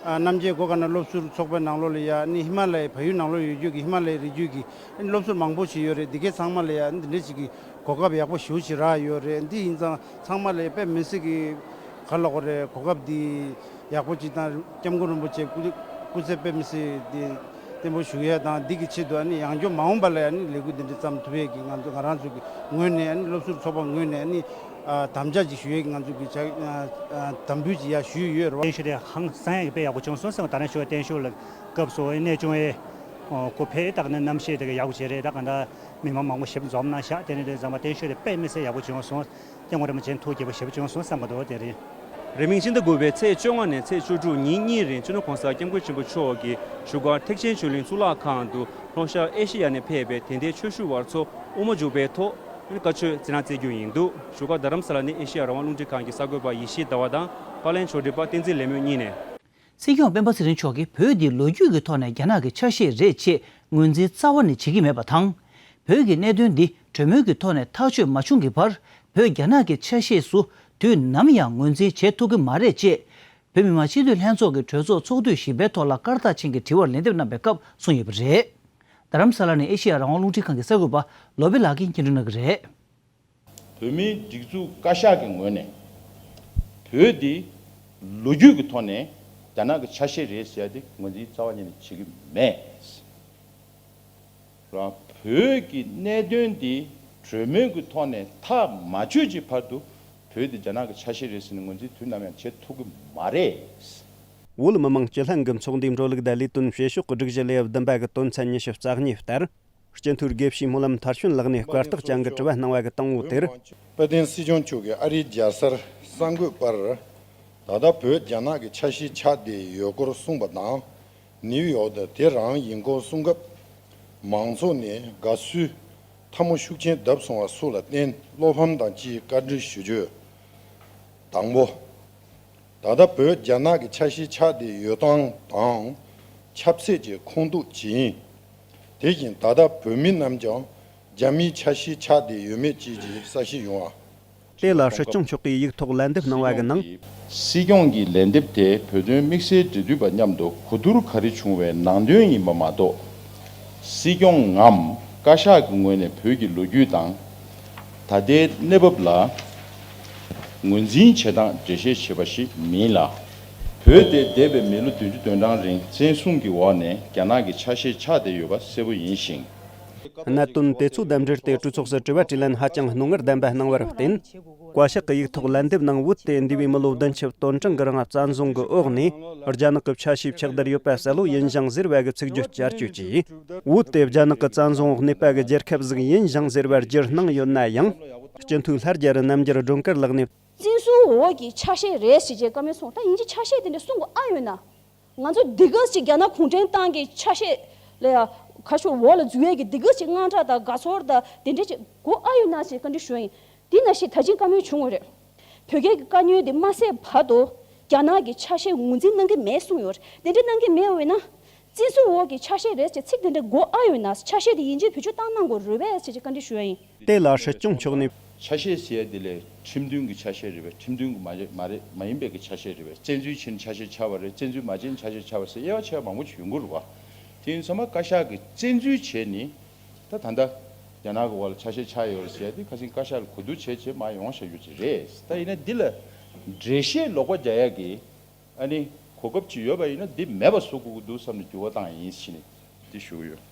ཨ་རྣམ་རྒྱལ་སྒོ་ཁ་ནས་སློབ་ཟུར་ཚོགས་པའི་ནང་ལོགས་ལ་ཡ་ཨ་ནི་ཧི་མ་ལ་ཡའི་བལ་ཡུལ་ནང་ལོགས་ཡོད་རྒྱུ་གི་ཧི་མ་ལ་ཡའི་རི་རྒྱུད་ཀྱི་ཨ་ནི་སློབ་ཟུར་མང་པོ་ཞིག་ཡོད་རེད། འདི་གའི་ཚང་མ་ལ་ཡ་ཨ་ནི་འདི་འདྲ་ཞིག་གི་གོ་སྐབས་ཡག་པོ་ཞེ་པོ་ཅིག་རག་ཡོད་རེད། འདི་ཡིན་ཙང་ཚང་མ་ལ་ཡ་དཔེ་མི་སྲིད་གི་ག་ལབ་དགོས་རེད། གོ་སྐབས་འདི་ཡག་པོ་ཅིག་དང་སྐྱབས་མགོན་རིན་པོ་ཆེ་སྐུ་སྐུ་ཚེ་དཔེ་མི་སྲིད་འདི་བརྟན་པོ་བཞུགས་ཡས་དང་། འདི་གི་ཆེད་དུ་ཨ་ནི་ཡང་བསྐྱར་མ་འོངས་པ་ལ་ཨ་ནི་ལས་འགུལ་འདི་འདྲ་བརྩམས་ཐུབ་ཡས་ཀྱི་ང་ཚོ་ང་རང་ཚོ་གི་ངོས་ནས་ཨ་ནི་སློབ་ཟུར་ཚོགས་པ་ངོས་ནས་ཨ་ནི་ཨ་དམ་བཅའ་ཅིག་ཞུ་ཡས་ཀྱི་ང་ཚོ་གི་བྱ་ཨ་ཨ་དམ་འབུལ་ཅིག་ཡར་ཞུས་ཡོད་རེད་བ། བརྟན་བཞུགས་དེ་ཧང་སང་ཡས་ཀྱི་དཔེ་ཡག་པོ་བྱུང་སོང་ཟེར་བ། ད་རེས་ཞུ་བ་བརྟན་བཞུགས་ལ་སྐབས་སུ་གནས་ཆུང་ཨེ་སྐུ་ཕེབས་ད་ག་ནས་གནམ་གཤིས་དེ་ག་ཡག་པོ་བྱས་རེད། ད་ག་ད་མི་མང་མང་པོ་ཞིག་འཛོམས་གནང་ཤག་དེ་ནས་དེ་ཚང་མ་བརྟན་བཞུགས་དེ་དཔེ་མི་སྲིད་ཡག་པོ་བྱུང་སོང་། སྐྱབས་མགོན་རིན་པོ་ཆེ་ཐུགས་དགྱེས་པོ་ཞེ་པོ་བྱུང་སོང་བསམ་གྱི་འདུག་དེ་རིང་། རིང་མིན་སྤྱི་ཟླ་དགུ་པའི་ཚེས་བཅོ་ལྔ་ནས་ཚེས་བཅུ་དྲུག་ཉིན་གཉིས་རིང་སྤྱི་ནོར་གོང་ས་སྐྱབས་མགོན་ཆེན་པོ་མཆོག་གིས་བཞུགས་སྒར་ཐེག་ཆེན་ཆོས་གླིང་གཙུག་ལག་ཁང་དུ་ལྷོ་ཤར་ཨེ་ཤེ་ཡ་ནས་ཕེབས་པའི་དད་ལྡན་ཆོས་ཞུ་བ་ཚོ་དབུ་མ་འཇུག་པའི་ཐོག་བཀའ་ཆོས་སྩལ་གནང་སྩལ་རྒྱུ་ཡིན་འདུག་བཞུགས་སྒར་རྡ་རམ་ས་ལ་ནས་ཨེ་ཤེ་ཡ་རང་དབང་རླུང་འཕྲིན་ཁང་གི་གསར་འགོད་པ་ཡེ་ཤེས་ཟླ་བ་དང་པར་ལེན་ཕྱོགས་སྒྲིག་པ་བསྟན་འཛིན་ལེགས་སྨོན་གཉིས་ནས། སྲིད་སྐྱོང་སྤེན་པ་ཚེ་རིང་མཆོག་གིས་བོད་འདི་ལོ་རྒྱུས་ཀྱི་ཐོག་ནས་རྒྱ་ནག་གི་ཆ་ཤས་རེད་ཅེས་ངོས་འཛིན་རྩ་བ་ནས་བྱེད་ཀྱི་མེད་པ་དང་། བོད་ཀྱི་གནད་དོན་འདི་གྲོས་མོལ་གྱི་ཐོག་ནས་ཐག་གཅོད་མ་བྱུང་གི་བར་བོད་རྒྱ་ནག་གི་ཆ་ཤས་སུ་དུས་ནམ་ཡང་ངོས་འཛིན་བྱེད་ཐུབ་ཀྱི་མ་རེད་ཅེས། བོད་མི་མང་སྤྱི་འཐུས་ལྷན་ཚོགས་ཀྱི་གྲོས་ཚོགས་ཚོགས་དུས་བཞི་པའི་ཐོག་ལ་སྐར་རྟགས་ཅན་གྱི་དྲི་བར་ལན་འདེབས་གནང་པའི་སྐབས་གསུངས་ཡོད་པ་རེད། རྡ་རམ་ས་ལ་ནས་ཨེ་ཤེ་ཡ་རང་དབང་རླུང་འཕྲིན་ཁང་གི་གསར་འགོད་པ་ལོ་པི་ལགས་ཀྱིས་སྙན་སྒྲོན་གནང་གི་རེད། བོད་མིའི་སྒྲིག་འཛུགས་བཀའ་ཤག་གི་ངོས་ནས་བོད་འདི་ལོ་རྒྱུས་ཀྱི་ཐོག་ནས་རྒྱ་ནག་གི་ཆ་ཤས་རེད་ཟེར་ཡ་དེ་ངོས་འཛིན་རྩ་བ་ཉིད་ནས་བྱེད་ཀྱི་མེད། རང་བོད་ཀྱི་གནད་དོན་འདི་གྲོས་མོལ་གྱི་ཐོག་ནས་ཐག་མ་ཆོད་ཀྱི་བར་དུ་བོད་འདི་རྒྱ་ནག་གི་ཆ་ཤས་རེད་ཟེར་ནས་ངོས་འཛིན་དུས་ནམ་ཡང་བྱེད་ཐུབ་ཀྱི་མ་རེད། བོད་མི་མང་སྤྱི་ལྷན་གྱི་ཚོགས་འདུའི་འགྲོ་ལུགས་དང་ལས་དོན་བྱེད་ཕྱོགས་ཀྱི་སྒྲིག་གཞི་ལེའུ་བདུན་པ་གི་དོན་ཚན་ཉི་ཤུ་རྩ་གཉིས་ལྟར། སྤྱི་འཐུས་དགེ་བཤེས་སྨོན་ལམ་མཐར་ཕྱིན་ལགས་ནས་སྐར་རྟགས་ཅན་གྱི་དྲི་བ་གནང་བ་གི་དང་པོ་དེར། དཔལ་ལྡན་སྲིད་སྐྱོང་མཆོག་གིས་ཨ་རིའི་རྒྱལ་སར་གསར་འགོད་པར། ད་ལྟ་བོད་རྒྱ་ནག་གི་ཆ་ཤས་ཆགས་བསྡད་ཡོད་སྐོར་གསུངས་པ་དང་། ནིའུ་ཡོག་ཏུ་དེ་རང་ཡིན་སྐོར་གསུང་སྐབས། མང་ཚོགས་ནས་དགའ་བསུའི་ཐལ་མོ་ཤུགས་ཆེན་བརྡབས་སོང་བ་སོགས་ལ་བརྟེན། བློ་ཕམ་དང་བཅས་བཀའ་འདྲི་ཞུ་རྒྱུ། དང་པོ། ད་ལྟ་བོད་རྒྱ་ནག་གི་ཆ་ཤས་ཆགས་བསྡད་ཡོད་སྟངས་དང་། ཆབ་སྲིད་ཀྱི་ཁུངས་གཏུགས་ཇི་ཡིན། དེ་བཞིན་ད་ལྟ་བོད་མི་རྣམས་ཀྱང་རྒྱ་མིའི་ཆ་ཤས་ཆགས་བསྡད་ཡོད་མེད་བཅས་ཀྱི་གསལ་བཤད་ཡོང་བ། དེ་ལ་སྲིད་སྐྱོང་མཆོག་གིས་ཡིག་ཐོག་ལན་འདེབས་གནང་བ་གི་ནང་། སྲིད་སྐྱོང་གི་ལན་འདེབས་དེ་བོད་དོན་དམིགས་བསལ་འབྲེལ་མཐུད་པ་མཉམ་དུ་གོ་བསྡུར་ག་རེ་བྱུང་བའི་ནང་དོན་ཡིན་པ་མ་གཏོགས། སྲིད་སྐྱོང་ངམ་བཀའ་ཤག་གི་ངོས་ནས་བོད་ཀྱི་ལོ་རྒྱུས་དང་། ད་ལྟའི་གནས་བབ་ལ་ངོས་འཛིན་བྱེད་སྟངས་འགྲེལ་བཤད་བྱས་པ་ཞིག་མིན་ལ། བོད་དེ་འདས་པའི་མི་ལོ་བདུན་ཅུ་དོན་གྲངས་རིང་བཙན་བཟུང་གི་འོག་ནས་རྒྱ་ནག་གི་ཆ་ཤས་ཆགས་བསྡད་ཡོད་པ་གསལ་པོ་ཡིན་ཞིང་། གནད་དོན་དེ་ཚོ་དང་འབྲེལ་ཏེ་གྲོས་ཚོགས་སུ་དྲི་བ་དྲིས་ལན་ཧ་ཅང་རྣོ་ངར་ལྡན་པ་གནང་བར་བརྟེན། བཀའ་ཤག་གི་ཡིག་ཐོག་ལན་འདེབས་ནང་བོད་དེ་འདས་པའི་མི་ལོ་བདུན་ཅུ་དོན་གྲངས་ཀྱི་རིང་བཙན་བཟུང་གི་འོག་ནས་རྒྱ་ནག་གི་ཆ་ཤས་ཆགས་བསྡད་ཡོད་པ་གསལ་པོ་ཡིན་ཞིང་ཟེར་བ་གི་ཚིག་བརྗོད་བསྐྱར་བཅོས་ཀྱིས། བོད་དེ་རྒྱ་ནག་གི་བཙན་བཟུང་འོག་གནས་པ་གི་རྒྱལ་ཁབ་ཟིག་ཡིན་ཞིང་ཟེར་བར་རྒྱུར་སྣང་ཡོད་ན་ཡང་། སྤྱི་འཐུས་ལྷ་རྒྱལ་རྣམ་རྒྱལ་སྒྲོལ་དཀར་ལགས་ནས། བཙན་བཟུང་འོག་གི་ཆ་ཤས་རེད་ཟེར་བྱས་བཀའ་མོལ་གསུངས། ད་ཡིན་གྱི་ཆ་ཤས་དེ་འདྲ་གསུང་དགོས་ཨ་ཡོད་ན། ང་ཚོ་འདི་ག་ཅིག་རྒྱ་ནག་གུང་ཁྲན་ཏང་གི་ཆ་ཤས་ལ་ཡ་ག་ཤོར་འོག་ལ་འཛུལ་ཡས་ཀྱི་འདི་ག་ཅིག་དངངས་སྐྲག་དང་དགའ་ཚོར་དང་དེ་འདྲ་ཅིག་དགོས་ཨ་ཡོད་ན་ཞེས་བཀའ་འདྲི་ཞུ་ཡ་ཡིན། དེ་ནང་བཞིན་ད་ཅིང་བཀའ་མོལ་བྱུང་བ་རེད། བོད་སྐད་ཀྱི་བཀའ་མོལ་དེ་མ་གསལ་བར་དུ་རྒྱ་ནག་གི་ཆ་ཤས་ངོས་འཛིན་གནང་གི་མེད་གསུངས་ཡོད་རེད། དེ་འདྲ་གནང་གི་མེད་པ་ཡིན་ན། བཙན་བཟུང་འོག་གི་ཆ་ཤས་རེད་ཅེས་ཚིག་དེ་འདྲ་དགོས་ཨ་ཡོད་ན། ཆ་ཤས་དེ་ཡིན་གཅིག་བེད་སྤྱོད་བཏང་གནང་དགོས་རེད་པས་ཅེས་བཀའ་འདྲི་ཞུ་ཡ་ཡིན། དེ་ལ་སྲིད་སྐྱོང་མཆོག་ནས། ཆ་ཤས་ཟེར་ཡ་དེ་ལས་ཁྲིམས་མཐུན་གྱི་ཆ་ཤས་རེད་པས། ཁྲིམས་མཐུན་གྱི་མ་རེད། མ་རེད། མ་ཡིན་པའི་གི་ཆ་ཤས་རེད་པས། བཙན་འཛུལ་བྱས་ནས་ཆ་ཤས་ཆགས་པ་རེད། བཙན་འཛུལ་མ་བྱས་ནས་ཆ་ཤས་ཆགས་པ་ཟེར་དབྱེ་བ་ཕྱེ་བ་མང་པོ་ཞིག་ཡོང་གི་རེད་པ། དེ་ཡིན་ཚང་མ་བཀའ་ཤག་གིས་བཙན་འཛུལ་བྱས་ནས་ད་ད་ལྟ་རྒྱ་ནག་གི་འོག་ལ་ཆ་ཤས་ཆགས་ཡོད་རེད་ཟེར་ཡ་དེ་ཁ་སང་བཀའ་ཤག་ལ་གོ་བསྡུར་བྱས་བྱས་མར་ཡོང་བཞག་ཡོད་ཀྱི་རེད། ད་ཡིན་ན་འདི་ལ་འགྲེལ་བཤད་ལོག་པ་རྒྱག་ཡ་གི་ཨ་ནི་གོ་སྐབས་ཅིག་ཡོད་པ་ཡིན་ན་འདི་མེད་པ་བཟོ་དགོས་ཀྱི་འདུག་བསམ་ནས་འགྱུར་བ་བཏང་ཡིན་ཞེས་ནས་འདི་ཞུ་གི་ཡོད།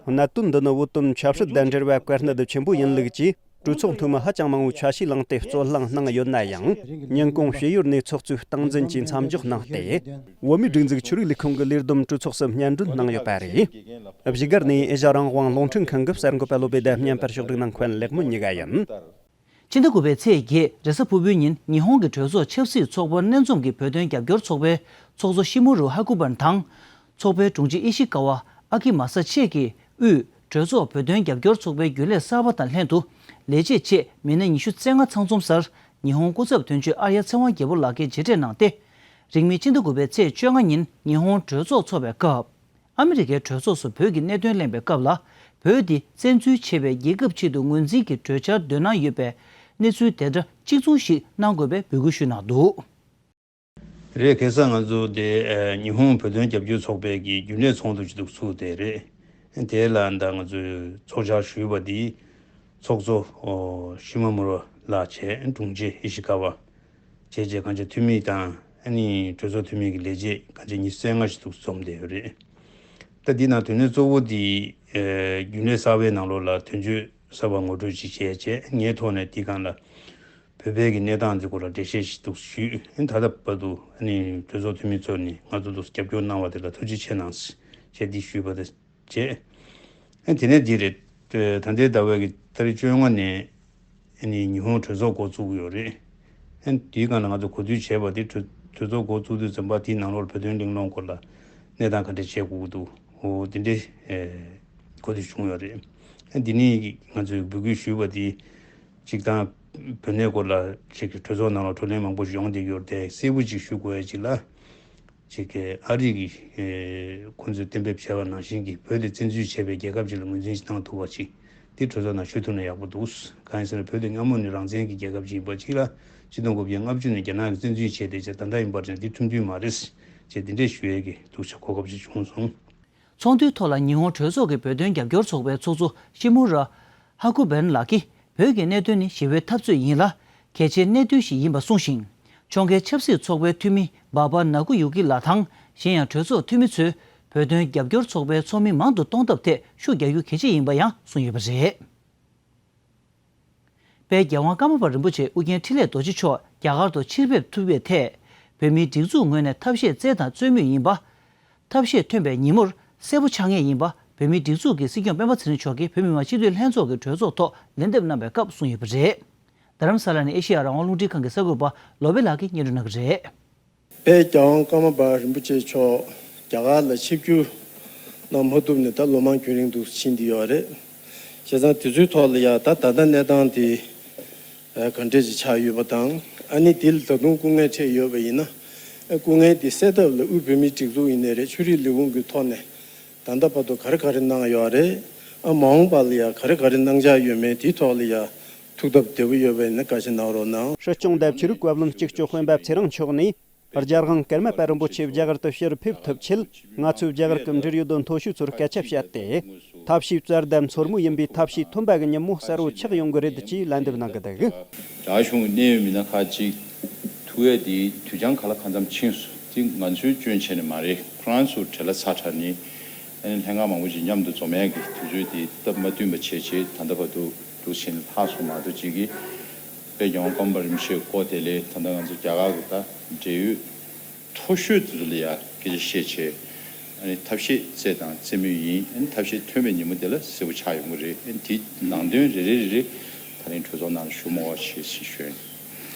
གནད་དོན་འདི་ནི་བོད་དོན་ཆབ་སྲིད་དང་འབྲེལ་བའི་བཀའ་གནད་ཆེན་པོ་ཡིན་ལུགས་ཀྱིས། གྲོས་ཚོགས་འཐུས་མི་ཧ་ཅང་མང་བོས་ཆ་ཤས་བླངས་ཏེ་རྩོད་གླེང་གནང་ཡོད་ན་ཡང་། ཉིན་གུང་བྱེད་ཡུལ་ནས་ཚོགས་གཙོས་སྟངས་འཛིན་གྱིས་མཚམས་འཇོག་གནང་སྟེ། བོད་མིའི་སྒྲིག་འཛུགས་ཆོས་རིག་ལས་ཁུངས་ཀྱི་ལས་བསྡོམས་གྲོས་ཚོགས་སུ་སྙན་སྒྲོན་གནང་ཡོད་པ་རེད། བཞུགས་སྒར་ནས་ཨེ་ཤ་རང་དབང་རླུང་འཕྲིན་ཁང་གི་གསར་འགོད་པ་བློ་བྷེ་དང་བརྙན་པར་ཕྱོགས་སྒྲིག་གནང་མཁན་ལེགས་མོ་གཉིས་ཀ་ཡིན། ཕྱི་ཟླ་དགུ་པའི་ཚེས་བརྒྱད་རེས་གཟའ་ཕུར་བུའི་ཉིན་ཉི་ཧོང་གི་གྲོས་ཚོགས་ཆབ་སྲིད་ཚོགས་པར་སྣེ་འཛོམས་ཀྱིས་བོད་དོན་རྒྱབ་སྐྱོར་ཚོགས་པའི་ཚོགས་གཙོ་ཤི་མུ་རུ་ཧ་ཀུ་བན་དང་། ཚོགས་པའི་དྲུང་ཆེ་ཨི་ཤི་ཀ་བ་ཨ་ཀི་མ་ས་ཆེ་གིས་དབུས་གྲོས་ཚོགས་བོད་དོན་རྒྱབ་སྐྱོར་ཚོགས་པའི་རྒྱུན་ལས་གསར་པ་དང་ལྷན་དུ་ལས་བྱེད་ཆེད་མི་སྣ་ཉི་ཤུ་རྩ་ལྔ་ཚང་འཛོམས་སར་ཉི་ཧོང་སྐུ་ཚབ་དོན་གཅོད་ཨར་ཡ་ཚེ་དབང་རྒྱལ་པོ་ལགས་ཀྱིས་མཇལ་འཕྲད་གནང་སྟེ། རིང་མིན་ཕྱི་ཟླ་དགུ་པའི་ཚེས་བཅོ་ལྔ་ཉིན་ཉི་ཧོང་གྲོས་ཚོགས་འཚོགས་པའི་སྐབས། ཨ་མི་རི་ཀའི་གྲོས་ཚོགས་སུ་བོད་ཀྱི་གནད་དོན་གླེང་བའི་སྐབས་ལ། བོད་འདི་བཙན་འཛུལ་བྱས་པའི་རྒྱལ་ཁབ་ཆེད་དུ་ངོས་འཛིན་གྱི་གྲོས་འཆར་འདོན་གནང་ཡོད་པའི་གནས་ཚུལ་དེ་འདྲ་གཅིག་མཚུངས་ཤིག་གནང་དགོས་པའི་འབོད་སྐུལ་ཞུས་གནང་འདུག། རེད། ཁ་སང་ང་ཚོ་དེ་ཨ་ཉི་ཧོང་བོད་དོན་རྒྱབ་སྐྱོར་ཚོགས་པའི་གི་རྒྱུན་ལས་ཚོགས་འདུ་ཅིག་འདུག་ཚུགས་དེ་རེད། དེ་ལ་ད་ང་ཚོས་ཚོགས་བཅར་ཞུས་པ་དེ་ཚོགས་གཙོ་ཨོ་ཤི་མ་མུ་ར་ལགས་བྱས། དྲུང་ཆེ་ཨི་ཤི་ཀ་བ་བྱས་རྗེས་གང་ཅི་འཐུས་མི་དང་ཨ་ནི་གྲོས་ཚོགས་འཐུས་མི་གི་ལས་བྱེད་གང་ཅི་ཉི་ཤུ་རྩ་ལྔ་ཞིག་འདུག་འཛོམས་བསྡད་ཡོད་རེད། ད་འདི་ནང་དོན་གནད་གཙོ་བོ་དེ་ཨེ་རྒྱུན་ལས་གསར་པའི་ནང་ལོགས་ལ་དོན་གཅོད་གསར་པ་ངོ་སྤྲོད་ཅིག་བྱས་རྗེས་ངའི་ཐོག་ནས་འདི་སྒང་ལ་བོད་པའི་གི་གནས་སྟངས་འདི་སྐོར་ལ་འགྲེལ་བཤད་ཞིག་འདུག་ཞུས། ཨ་ནི་ད་ལྟ་བར་དུ་ཨ་ནི་གྲོས་ཚོགས་འཐུས་མི་ཚོ་ནས་ང་ཚོ་འདུག་རྒྱབ་སྐྱོར་གནང་བ་དེ་ལ་ཐུགས་རྗེ་ཆེ་གནང་ཞེས་འདི་ཞུས་པ་དང་བཅས། ཨ་དེ་ནས་འདི་རེད། ད་ལྟའི་ཟླ་བའི་གི་ཏ་རིག་བཅོ་ལྔ་ནས་ཨ་ནི་ཉི་ཧོང་གྲོས་ཚོགས་འགོ་བཙུགས་ཡོད་རེད། ཨ་དེའི་སྒང་ལ་ང་ཚོ་གོ་བསྡུར་བྱས་པ་དེ་གྲོས་གྲོས་ཚོགས་འགོ་བཙུགས་དུས་ཙམ་པ་དེའི་ནང་ལོགས་བོད་དོན་གླེང་སློང་སྐོར་ལ་གནས་སྟངས་ག་འདྲ་བྱེད་དགོས་ཀྱི་འདུག་འོ་དེ་འདྲའི་ཨེ་གོ་བསྡུར་བྱུང་ཡོད་རེད། ཨ་འདི་ནས་ང་ཚོས་འབོད་སྐུལ་ཞུས་པ་དེ་གཅིག་དང་བོད་གནས་སྐོར་ལ་ཅིག་གྲོས་ཚོགས་ནང་ལ་བགྲོ་གླེང་མང་པོ་ཞིག་ཡོང་བསྡད་ཡོད་རེད་དེ། གསལ་པོ་ཅིག་ཞུ་དགོས་ཡ་ཅིག་ལ། ཅིག་གི་ཨ་རི་གི་ཨེ་ཁོང་ཚོས་གཏན་འབེབས་བྱས་པ་ནང་བཞིན་གྱི་བོད་དེ་བཙན་འཛུལ་བྱས་པའི་རྒྱལ་ཁབ་ཅིག་ལ་ངོས་འཛིན་ཞིག་བཏང་ཐུབ་པ་ཅིག་དེ་གྲོས་ཚོགས་ནང་ཞུ་ཐུབ་ན་ཡག་པོ་འདུག། གང་ཡིན་ཟེར་ན་བོད་དེ་སྔ་མོ་ནས་རང་བཙན་གྱི་རྒྱལ་ཁབ་ཅིག་ཡིན་པ་ཅིག་ལ་ཆིག་སྟོང་དགུ་བརྒྱ་ལྔ་བཅུ་ནས་རྒྱ་ནག་གིས་བཙན་འཛུལ་བྱས་ཏེ་ཅིག་ད་ལྟ་ཡིན་པར་བྱས་འདི་ཁྲིམས་མཐུན་མ་རེད་ཅེས་འདི་འདྲས་ཞུ་ཡས་ཀྱི་འདུག་ཆ་གོ་སྐབས་ཅིག་བྱུང་སོང་། ཚོགས་འདུའི་ཐོག་ལ་ཉི་ཧོང་གྲོས་ཚོགས་ཀྱི་བོད་དོན་རྒྱབ་སྐྱོར་ཚོགས་པའི་ཚོགས་གཙོ་ཤི་མུ་ར་ཧ་ཀུ་བན་ལགས་ཀྱིས། བོད་ཀྱི་གནད་དོན་ནི་ཞི་བའི་འཐབ་རྩོད་ཡིན་ལ། གལ་ཆེའི་གནད་དོན་ཞིག་ཡིན་པ་གསུངས་ཤིང་། ཕྱོགས་འགལ་ཆབ་སྲིད་ཚོགས་པའི་འཐུས་མི་འབའ་པ་ནཱ་ཀུ་ཡུ་ཀི་ལགས་དང་གཞན་ཡང་གྲོས་ཚོགས་འཐུས་མི་ཚོས་བོད་དོན་རྒྱབ་སྐྱོར་ཚོགས་པའི་ཚོགས་མི་མང་དུ་གཏོང་ཐབས་ཐད་ཤུགས་རྒྱག་རྒྱུ་གལ་ཆེ་ཡིན་པ་ཡང་གསུངས་ཡོད་པ་རེད། དཔལ་རྒྱལ་དབང་ཀརྨ་པ་རིན་པོ་ཆེ་ཨུ་རྒྱན་འཕྲིན་ལས་རྡོ་རྗེ་མཆོག་རྒྱ་གར་དུ་ཕྱིར་ཕེབས་ཐུབ་པའི་ཐད། བོད་མིའི་སྒྲིག་འཛུགས་ངོས་ནས་ཐབས་ཤེས་རྩལ་དང་རྩོད་མུས་ཡིན་པ། ཐབས་ཤེས་ཐོན་པའི་ཉིན་མོར་གསལ་པོ་ཆགས་ངེས་ཡིན་པ་བོད་མིའི་སྒྲིག་འཛུགས་ཀྱི་སྲིད་སྐྱོང་སྤེན་པ་ཚེ་རིང་མཆོག་གིས་བོད་མི་མང་སྤྱི་འཐུས་ལྷན་ཚོགས་ཀྱི་གྲོས་ཚོགས་ཐོག་ལན་འདེབས་གནང་བའི་སྐབས་གསུངས་ཡོད་པ་རེད། རྡ་རམ་ས་ལ་ནས་ཨེ་ཤེ་ཡ་རང་དབང་རླུང་འཕྲིན་ཁང་གི་གསར་འགོད་པ་བློ་བྷེ་ལགས་ཀྱིས་སྙན་སྒྲོན་གནང་གི་རེད། དཔལ་རྒྱལ་དབང་ཀརྨ་པ་རིན་པོ་ཆེ་མཆོག་ རྒྱ་གར་ལ་ཆིབས་བསྒྱུར་གནང་མ་ཐུབ་ནས་ད་ལོ་མང་རྒྱུན་རིང་དུ་ཕྱིན་བསྡད་ཡོད་རེད། བྱས་ཙང་དེ་ཚོའི་ཐོག་ལ་ཡ་ད་ད་ལྟ་གནས་སྟངས་དེ་ག་འདྲས་ཅིག་ཆགས་ཡོད་པ་དང་། ཨ་ནི་དེ་ལ་ད་དུང་སྐུ་ངལ་འཕྲད་ཡོད་པ་ཡིན་ན། སྐུ་ངལ་དེ་སེལ་ཐབས་ལ་དབུས་བོད་མིའི་སྒྲིག་འཛུགས་ཡིན་ནའི་རེད། ཆོས་རིག་ལས་ཁུངས་ཀྱི་ཐོག་ནས་ད་ལྟ་བར་དུ་ག་རེ་ག་རེ་གནང་ཡོད་རེད། ཨ་མ་འོངས་པ་ལ་ཡ་ག་རེ་ག་རེ་གནང་འཆར་ཡོད་མེད་དེའི་ཐོག་ལ་ཡ་ཐུགས་སྟབས་བདེ་པོ་ཡོད་པ་ཡིན་ན་བཀའ་ཞིག་གནང་རོགས་གནང་། སྲིད་སྐྱོང་དང་ཆོས་རིག་བཀའ་བློན་གཅིག་ལྕོགས་སྤེན་པ་ཚེ་རིང་མཆོག་ནས། རྒྱལ་དབང་ཀརྨ་པ་རིན་པོ་ཆེ་རྒྱ་གར་དུ་ཕྱིར་ཕེབས་ཐུབ་ཆེད། ང་ཚོས་རྒྱ་གར་གྱི་འབྲེལ་ཡོད་མཐོ་ཤོས་ཚོར་སྐད་ཆ་བཤད་དེ། ཐབས་ཤེས་གསར་དང་མཚོ་སྨོས་ཡིན་པའི་ཐབས་ཤེས་ཐོན་པ་གི་ཉིན་མོ་གསལ་བོ་ཆགས་ཡོང་གི་རེད་ཅེས་ལན་འདེབས་གནང་གི་འདུག་རྒྱ་གཞུང་གི་གནད་ཡོད་མི་སྣ་ཁག་ཅིག་ཐུག་ཡས་དེ་དུས་འགྱངས་ག་ལ་གང་འཚམ་ཕྱིན་སོང་། དེ་ང་ཚོའི་སྐྱོན་བྱས་ནས་མ་རེད། ཁོ་རང་ཚོ་བྲེལ་བ་ཚ་དྲགས་ནས་ཨ་ནི་ལྷན་ཁང་མང་པོ་ཅིག་མཉམ་དུ་འཛོམས་ཡས་ཀྱི་དུས་ཚོད་དེ་སྟབས་མ་བསྟུན་པ་བྱས་བྱས་ད་ལྟ་བར་དུ་འདུག་བྱས་ནས་ལྷག་སོང་མ་གཏོགས་ཅིག་གིས། དཔལ་རྒྱལ་དབང་ཀརྨ་པ་རིན་པོ་ཆེ་སྐོར་དེ་ལས་ད་ལྟ་ང་ཚོ་རྒྱ་གར་གྱི་ད་འབྲེལ་ཡོད་མཐོ་ཤོས་དེ་ཚོ་ལ་ཡ་སྐད་ཆ་བཤད་བྱས། ཨ་ནི་ཐབས་ཤེས་བཙལ་དང་བཙལ་མུས་ཡིན། ཨ་ནི་ཐབས་ཤེས་ཐོན་པའི་ཉིན་མོ་དེ་ལ་གསལ་པོ་ཆགས་ཡོང་གི་རེད། ཨ་ནི་དེའི་ནང་དོན་རེ་རེ་རེ་རེ་ད་རིང་གྲོས་ཚོགས་ནང་ལ་ཞུ་མོ་བ་བྱེད་ཞེས་ཞུ།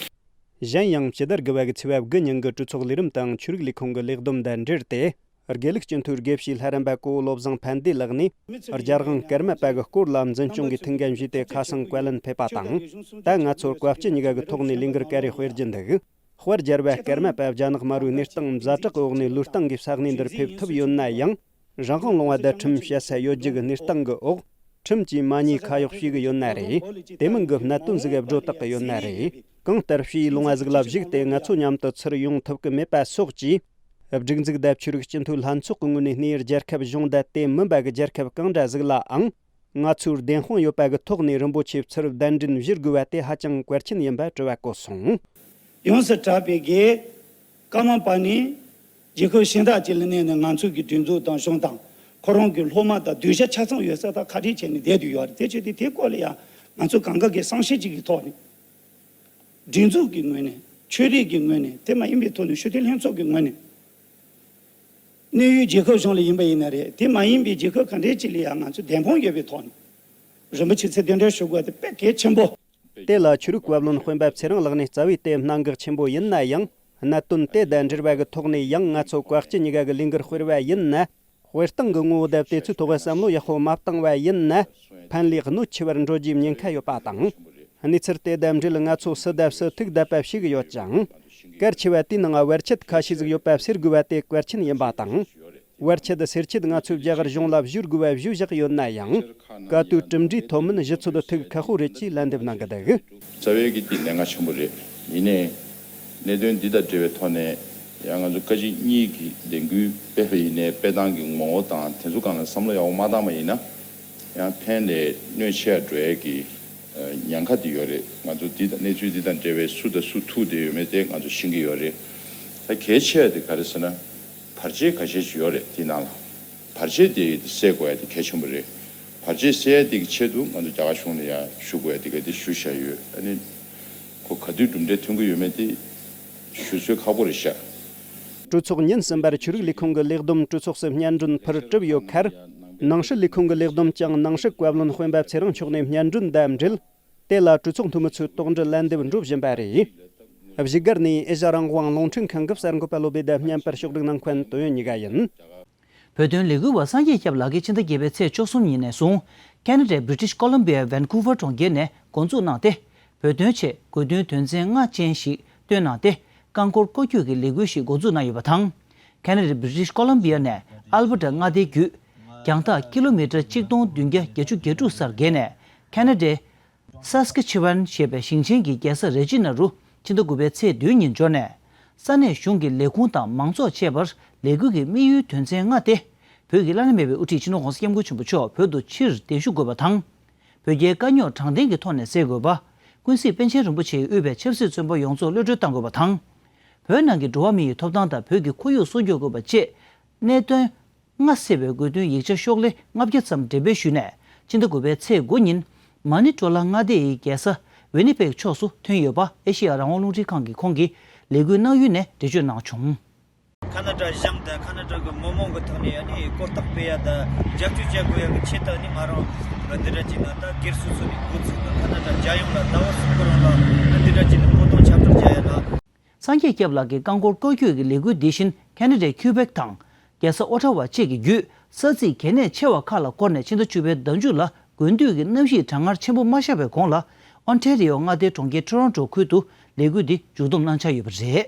གཞན་ཡང་ཕྱི་ཟླ་དགུ་པ་གི་ཚེས་པ་དགུ་ཉིན་གྱི་གྲོས་ཚོགས་ལས་རིམ་དང་ཆོས་རིག་ལས་ཁུངས་ཀྱི་ལས་བསྡོམས་དང་འབྲེལ་ཏེ། དགེ་ལུགས་སྤྱི་འཐུས་དགེ་བཤེས་ལྷ་རམས་པ་གོ་བོ་བློ་བཟང་ཕན་བདེ་ལགས་ནས། རྒྱལ་དབང་ཀརྨ་པ་གི་སྐོར་ལ་འཛིན་སྐྱོང་གི་ཐུགས་འགན་བཞེས་ཏེ་ཁ་སང་བཀའ་ལན་ཕེབས་པ་དང་། ད་ང་ཚོར་བཀའ་སྤྱི་གཉིས་ཀ་གི་ཐོག་ནས་ལས་འགུལ་ག་རེ་སྤེལ་རྒྱུ་འདུག་དཔལ་རྒྱལ་བ་ཀརྨ་པ་རྒྱ་ནག་དམར་པོའི་གནས་སྟངས་ཛ་དྲག་གི་འོག་ནས་ལུས་སྟེང་གི་ས་གནས་འདིར་ཕེབས་ཐུབ་ཡོད་ན་ཡང་། རང་དབང་ལུང་བ་དང་ཁྲིམས་བཤད་ས་ཡོད་རྒྱུ་གི་གནས་སྟངས་ཀྱི་འོག་ཁྲིམས་ཀྱིས་མ་ཉེས་ཁ་གཡོགས་བྱེད་གི་ཡོད་ན་རེད། དེ་མིན་གྱི་གནད་དོན་ཟིག་སྒྲོ་བཏགས་གི་ཡོད་ན་རེད། གང་ལྟར་ཕྱིའི་ལུང་བ་ཟིག་ལ་བཞུགས་ཏེ་ང་ཚོ་མཉམ་དུ་ཚུར་ཡོང་ཐུབ་གི་མེད་པ་སོགས་ཀྱིས། སྒྲིག་འཛུགས་དང་ཆོས་རིག་སྤྱི་འཐུས་ལྷན་ཚོགས་ཀྱི་ངོས་ནས་གནས་ཡུལ་རྒྱལ་ཁབ་གཞུང་དང་དེ་མིན་པ་གི་རྒྱལ་ཁབ་གང་འདྲ་ཟིག་ལའང་། ང་ཚོའི་བདེན་དཔང་ཡོད་པ་གི་ཐོག་ནས་རིན་པོ་ཆེ་ཚུར་གདན་འདྲེན་ཞུ་དགོས་པ་དེ་ཧ་ཅང་གལ་ཆེན་ཡིན་པ་དྲི་བ་བཀོད་སོང་། ཡོངས་སུ་གྲགས་པའི་དགེ། ཀརྨ་པ་ནི། རྒྱལ་ཁབ་གཞན་དག་ཅིག་ལ་གནས་ནས་ང་ཚོ་གི་སྒྲིག་འཛུགས་དང་གཞུང་དང་། ཁོ་རང་གི་སློབ་མ་དང་གདུལ་བྱ་ཆ་ཚང་ཡོད་ས་དང་ཁ་བྲལ་བྱས་ནས་བསྡད་དུ་ཡོད་རེད། དེ་བྱས་ཏེ་དེའི་སྐོར་ལ་ཡང་ང་ཚོ་གང་ག་གི་བསམ་ཤེས་ཅིག་གི་ཐོག་ནས། སྒྲིག་འཛུགས་ཀྱི་ངོས་ནས། ཆོས་རིག་གི་ངོས་ནས། དེ་མ་ཡིན་པའི་ཐོག་ནས་སྤྱི་འཐུས་ལྷན་ཚོགས་ཀྱི་ངོས་ནས། གནས་ཡུལ་རྒྱལ་ཁབ་གཞུང་ལ་ཡིན་པ་ཡིན་ན་རེད། དེ་མ་ཡིན་པའི་རྒྱལ་ཁབ་ག་འདྲའི་ཅིག་ལ་ཡང་ང་ཚོ་བདེན་དཔང་ཡོད་པའི་ཐོག་ནས། རིན་པོ་ཆེ་ཚུར་གདན་འདྲེན་ཞུ་དགོས་དེ་དཔེ་གལ་ཆེན་པོ། དེ་ལ་ཆོས་རིག་བཀའ་བློན་སྤེན་པ་ཚེ་རིང་ལགས་ནས་རྩ་བའི་དེ་གནད་འགག་ཆེན་པོ་ཡིན་ན་ཡང་། གནད་དོན་དེ་དང་འབྲེལ་བ་གི་ཐོག་ནས་ཡང་ང་ཚོ་བཀའ་སྤྱི་གཉིས་ཀ་གི་ལས་འགུལ་སྤེལ་བ་ཡིན་ན། སྤེལ་སྟངས་ཀྱི་ངོ་བོ་དང་དེ་ཚོའི་ཐོག་བསམ་བློ་ཡག་པོ་མ་བཏང་བ་ཡིན་ན། ཕན་ལས་གནོད་ཆེ་བར་འགྲོ་རྒྱུའི་ཉེན་ཁ་ཡོད་པ་དང་། གནས་ཚུལ་དེ་དང་འབྲེལ་ང་ཚོ་སུ་དང་སུ་ཐུག་བསྡད་པ་ཞིག་ཡོད་ཀྱང་། གལ་ཆེ་བ་དེའི་ནང་བར་ཆད་ཁ་ཤས་ཟིག་ཡོད་པ་སེལ་དགོས་པ་དེ་གལ་ཆེན་ཡིན་པ་དང་། བར་ཆད་སེལ་ཆེད་ང་ཚོས་རྒྱ་གར་གཞུང་ལ་བཞུགས་དགོས་པ་བཞུགས་བཞག་ཡོད་ན་ཡང་། བཀའ་བསྡུའི་གྲུབ་འབྲས་ཐོབ་མིན་གཞི་ཚོད་ཐུག་ཁག་པོ་རེད་ཅེས་ལན་འདེབས་གནང་གི་འདུག་རྩ་བའི་གི་དེ་གནད་འགག་ཆེན་པོ་རེད། ཡིན་ནའི། གནད་དོན་འདི་དང་འབྲེལ་བའི་ཐོག་ནས་ཡང་ང་ཚོ་བཀའ་སྤྱི་གཉིས་ཀྱི་ལས་འགུལ་སྤེལ་བ་ཡིན་ནའི་སྤེལ་སྟངས་ཀྱི་ངོ་བོ་དང་དེ་ཚོ་སྒང་ལ་བསམ་བློ་ཡག་པོ་མ་བཏང་བ་ཡིན་ན། ཡང་ཕན་ལས་གནོད་ཆེ་བ་འགྲོ་ཡས་ཀྱི་ཉེན་ཁ་དེ་ཡོད་རེད། ང་ཚོ་འདི་དང་གནས་ཚུལ་འདི་དང་འབྲེལ་བའི་སུ་དང་སུ་ཐུག་བསྡད་ཡོད་མེད་དེ་ང་ཚོ་ཤེས་ཀྱི་ཡོད་རེད། ད་གལ་ཆེ་བ་དེ་ག་རེ་ཟེར་ན། བར་ཆད་ཁ་ཤས་ཤིག་ཡོད་རེད་དེའི་ནང་ལ། བར་ཆད་དེ་སེལ་དགོས་ཡ་དེ་གལ་ཆེན་པོ་རེད། བར་ཆད་སེལ་ཡ་དེ་གི་ཆེད་དུ་ང་ཚོ་རྒྱ་གར་གཞུང་ལ་ཡ་ཞུ་དགོས་ཡ་དེ་ག་དེ་ཞུ་བཞག་ཡོད། ཨ་ནི་ཁོ་ག་དུས་གྲུབ་འབྲས་ཐོན་གི་ཡོད་མེད་དེ་ཞུ་སྲོལ་ཁག་པོ་རེད་ཤག་གྲོས་ཚོགས་ཉིན་གསུམ་པར་ཆོས་རིག་ལས་ཁུངས་ཀྱི་ལས་བསྡོམས་གྲོས་ཚོགས་སུ་སྙན་སྒྲོན་ཕུལ་གྲུབ་ཡོད་ཁར། ནང་སྲིད་ལས་ཁུངས་ཀྱི་ལས་བསྡོམས་ཀྱང་ནང་སྲིད་བཀའ་བློན་སྤེན་པ་ཚེ་རིང་མཆོག་ནས་སྙན་སྒྲོན་དང་འབྲེལ། དེ་ལ་གྲོས་ཚོགས་འཐུས་མི་ཚོས་དོགས་འདྲི་ལན་འདེབས་འགྲོ་བཞིན་པ་རེད། བཞུགས་སྒར་ནས་ཨེ་ཤ་རང་དབང་རླུང་འཕྲིན་ཁང་གི་གསར་འགོད་པ་བློ་བྷེ་དང་བརྙན་པར་ཕྱོགས་སྒྲིག་གནང་མཁན་དོན་ཡོད་གཉིས་ཀ་ཡིན། བོད་དོན་ལས་འགུལ་བ་སངས་རྒྱས་སྐྱབས་ལགས་ཀྱིས་ཕྱི་ཟླ་བརྒྱད་པའི་ཚེས་བཅུ་གསུམ་ཉིན་ནས་བཟུང་ཁེ་ན་ཌའི་བྷི་རི་ཊི་ཤི་ཀོ་ལམ་བི་ཡ་ཝན་ཀུ་ཝར་གྲོང་ཁྱེར་ནས་འགོ་འཛུགས་གནང་སྟེ། བོད་དོན་ཆེད་དགོས་འདུན་དོན་ཚན་ལྔ་ཅན་ཞིག་བཏོན་གནང་སྟེ། རྐང་འཁོར་སྐོར་སྐྱོད་ཀྱི་ལས་འགུལ་ཞིག་འགོ་འཛུགས་གནང་ཡོད་པ་དང་། ཁེ་ན་ཌའི་བྷི་རི་ཊི་ཤི་ཀོ་ལམ་བི་ཡ་ནས་ཨལ་བྷར་ཊ་མངའ་སྡེའི་བརྒྱུད། རྒྱང་ཐག་ཀི་ལོ་མི་ཊར་གཅིག་སྟོང་བདུན་བརྒྱ་བརྒྱད་ཅུ་གྱ་དྲུག་སར་བརྒལ་ནས་ཁེ་ན་ཌའི་སཱ་སི་ཀེ་ཆི་ཝན་ཞེས་པའི་ཞིང་ཆེན་གྱི་རྒྱལ་ས་རེ་ཇི་ན་རུ་ཕྱི་ཟླ་དགུ་པའི་ཚེས་བདུན་ཉིན་འབྱོར་ནས། ས་གནས་གཞུང་གི་ལས་ཁུངས་དང་མང་ཚོགས་བཅས་པར་ལས་འགུལ་གྱི་དམིགས་ཡུལ་དོན་ཚན་ལྔ་སྟེ། བོད་ཀྱི་བླ་ན་མེད་པའི་དབུ་ཁྲིད་སྤྱི་ནོར་༸གོང་ས་༸སྐྱབས་མགོན་ཆེན་པོ་མཆོག་བོད་དུ་ཕྱིར་གདན་ཞུ་དགོས་པ་དང་། བོད་རྒྱའི་དཀའ་རྙོག་དྲང་བདེན་གྱི་ཐོག་ནས་སེལ་དགོས་པ། ཀུན་གཟིགས་པཎ་ཆེན་རིན་པོ་ཆེས་དབུས་པའི་ཆབ་སྲིད་བཙོན་པ་ཡོངས་རྫོགས་གློད་གྲོལ་གཏང་དགོས་པ་དང་། བོད་ནང་གི་འགྲོ་བ་མི་ཡི་ཐོབ་ཐང་དང་བོད་ཀྱི་ཁོར་ཡུག་སྲུང་སྐྱོབ་དགོས་པ་བཅས་གནད་དོན་ལྔ་སེལ་བའི་དགོས་འདུན་ཡིག་ཆ་ཤོག་ལྷེ་ལྔ་བརྒྱ་ཙམ་འགྲེམས་སྤེལ་ཞུས་ནས། ཕྱི་ཟླ་དགུ་པའི་ཚེས་དགུ་ཉིན་མ་ནི་ཀྲོ་ལ་མངའ་སྡེ་ཡི་རྒྱལ་ས་ཝི་ནི་པེག་ཕྱོགས་སུ་ཐོན་ཡོད་པ་ཨེ་ཤེ་ཡ་རང་དབང་རླུང་འཕྲིན་ཁང་གི་ཁོང་གི་ལས་འགུལ་གནང་ཡུལ་ནས་འགྲེལ་བརྗོད་གནང་བྱུང་། ཁ་ན་ཌ་གཞུང་དང་ཁ་ན་ཌ་གི་མི་མང་གི་ཐོག་ནས་ཨ་ནི་གོ་རྟོགས་སྤེལ་ཡ་དང་རྒྱབ་སྐྱོར་བྱ་དགོས་ཡ་གི་ཆེད་དུ་ཨ་ནི་ང་རང་འདི་འདྲ་བྱས་ན་ད་སྒེར་སོ་སོ་ནས་འགོ་ཚུགས་ནས་ཁ་ན་ཌ་རྒྱལ་ཡོངས་ལ་ཟླ་བ་གསུམ་གི་རིང་ལ་འདི་འདྲ་བྱས་ནས་བོད་དོན་ཁྱབ་བསྒྲགས་བྱ་ཡ་ལ། སངས་རྒྱས་སྐྱབས་ལགས་ཀྱི་རྐང་འཁོར་སྐོར་སྐྱོད་ཀྱི་ལས་འགུལ་འདི་བཞིན་ཁེ་ན་ཌའི་ཁིའུ་བེག་དང་། རྒྱལ་ས་ཨོ་ཊ་ཝ་བཅས་ཀྱི་བརྒྱུད་ས་ཚིགས་གལ་གནད་ཆེ་བ་ཁག་ལ་བསྐོར་ནས་ཕྱི་ཟླ་བཅུ་པའི་ཟླ་མཇུག་ལ་དགུན་དུས་ཀྱི་གནམ་གཤིས་གྲང་ངར་ཆེན་པོ་མ་ཤར་བའི་གོང་ལ་ཨོན་ཊེ་རི་ཡོ་མངའ་སྡེའི་གྲོང་ཁྱེར་ཊོ་རོན་ཊོ་ཁུལ་དུ་ལས་འགུལ་འདི་མཇུག་བསྡོམས་གནང་འཆར་ཡོད་པ་རེད།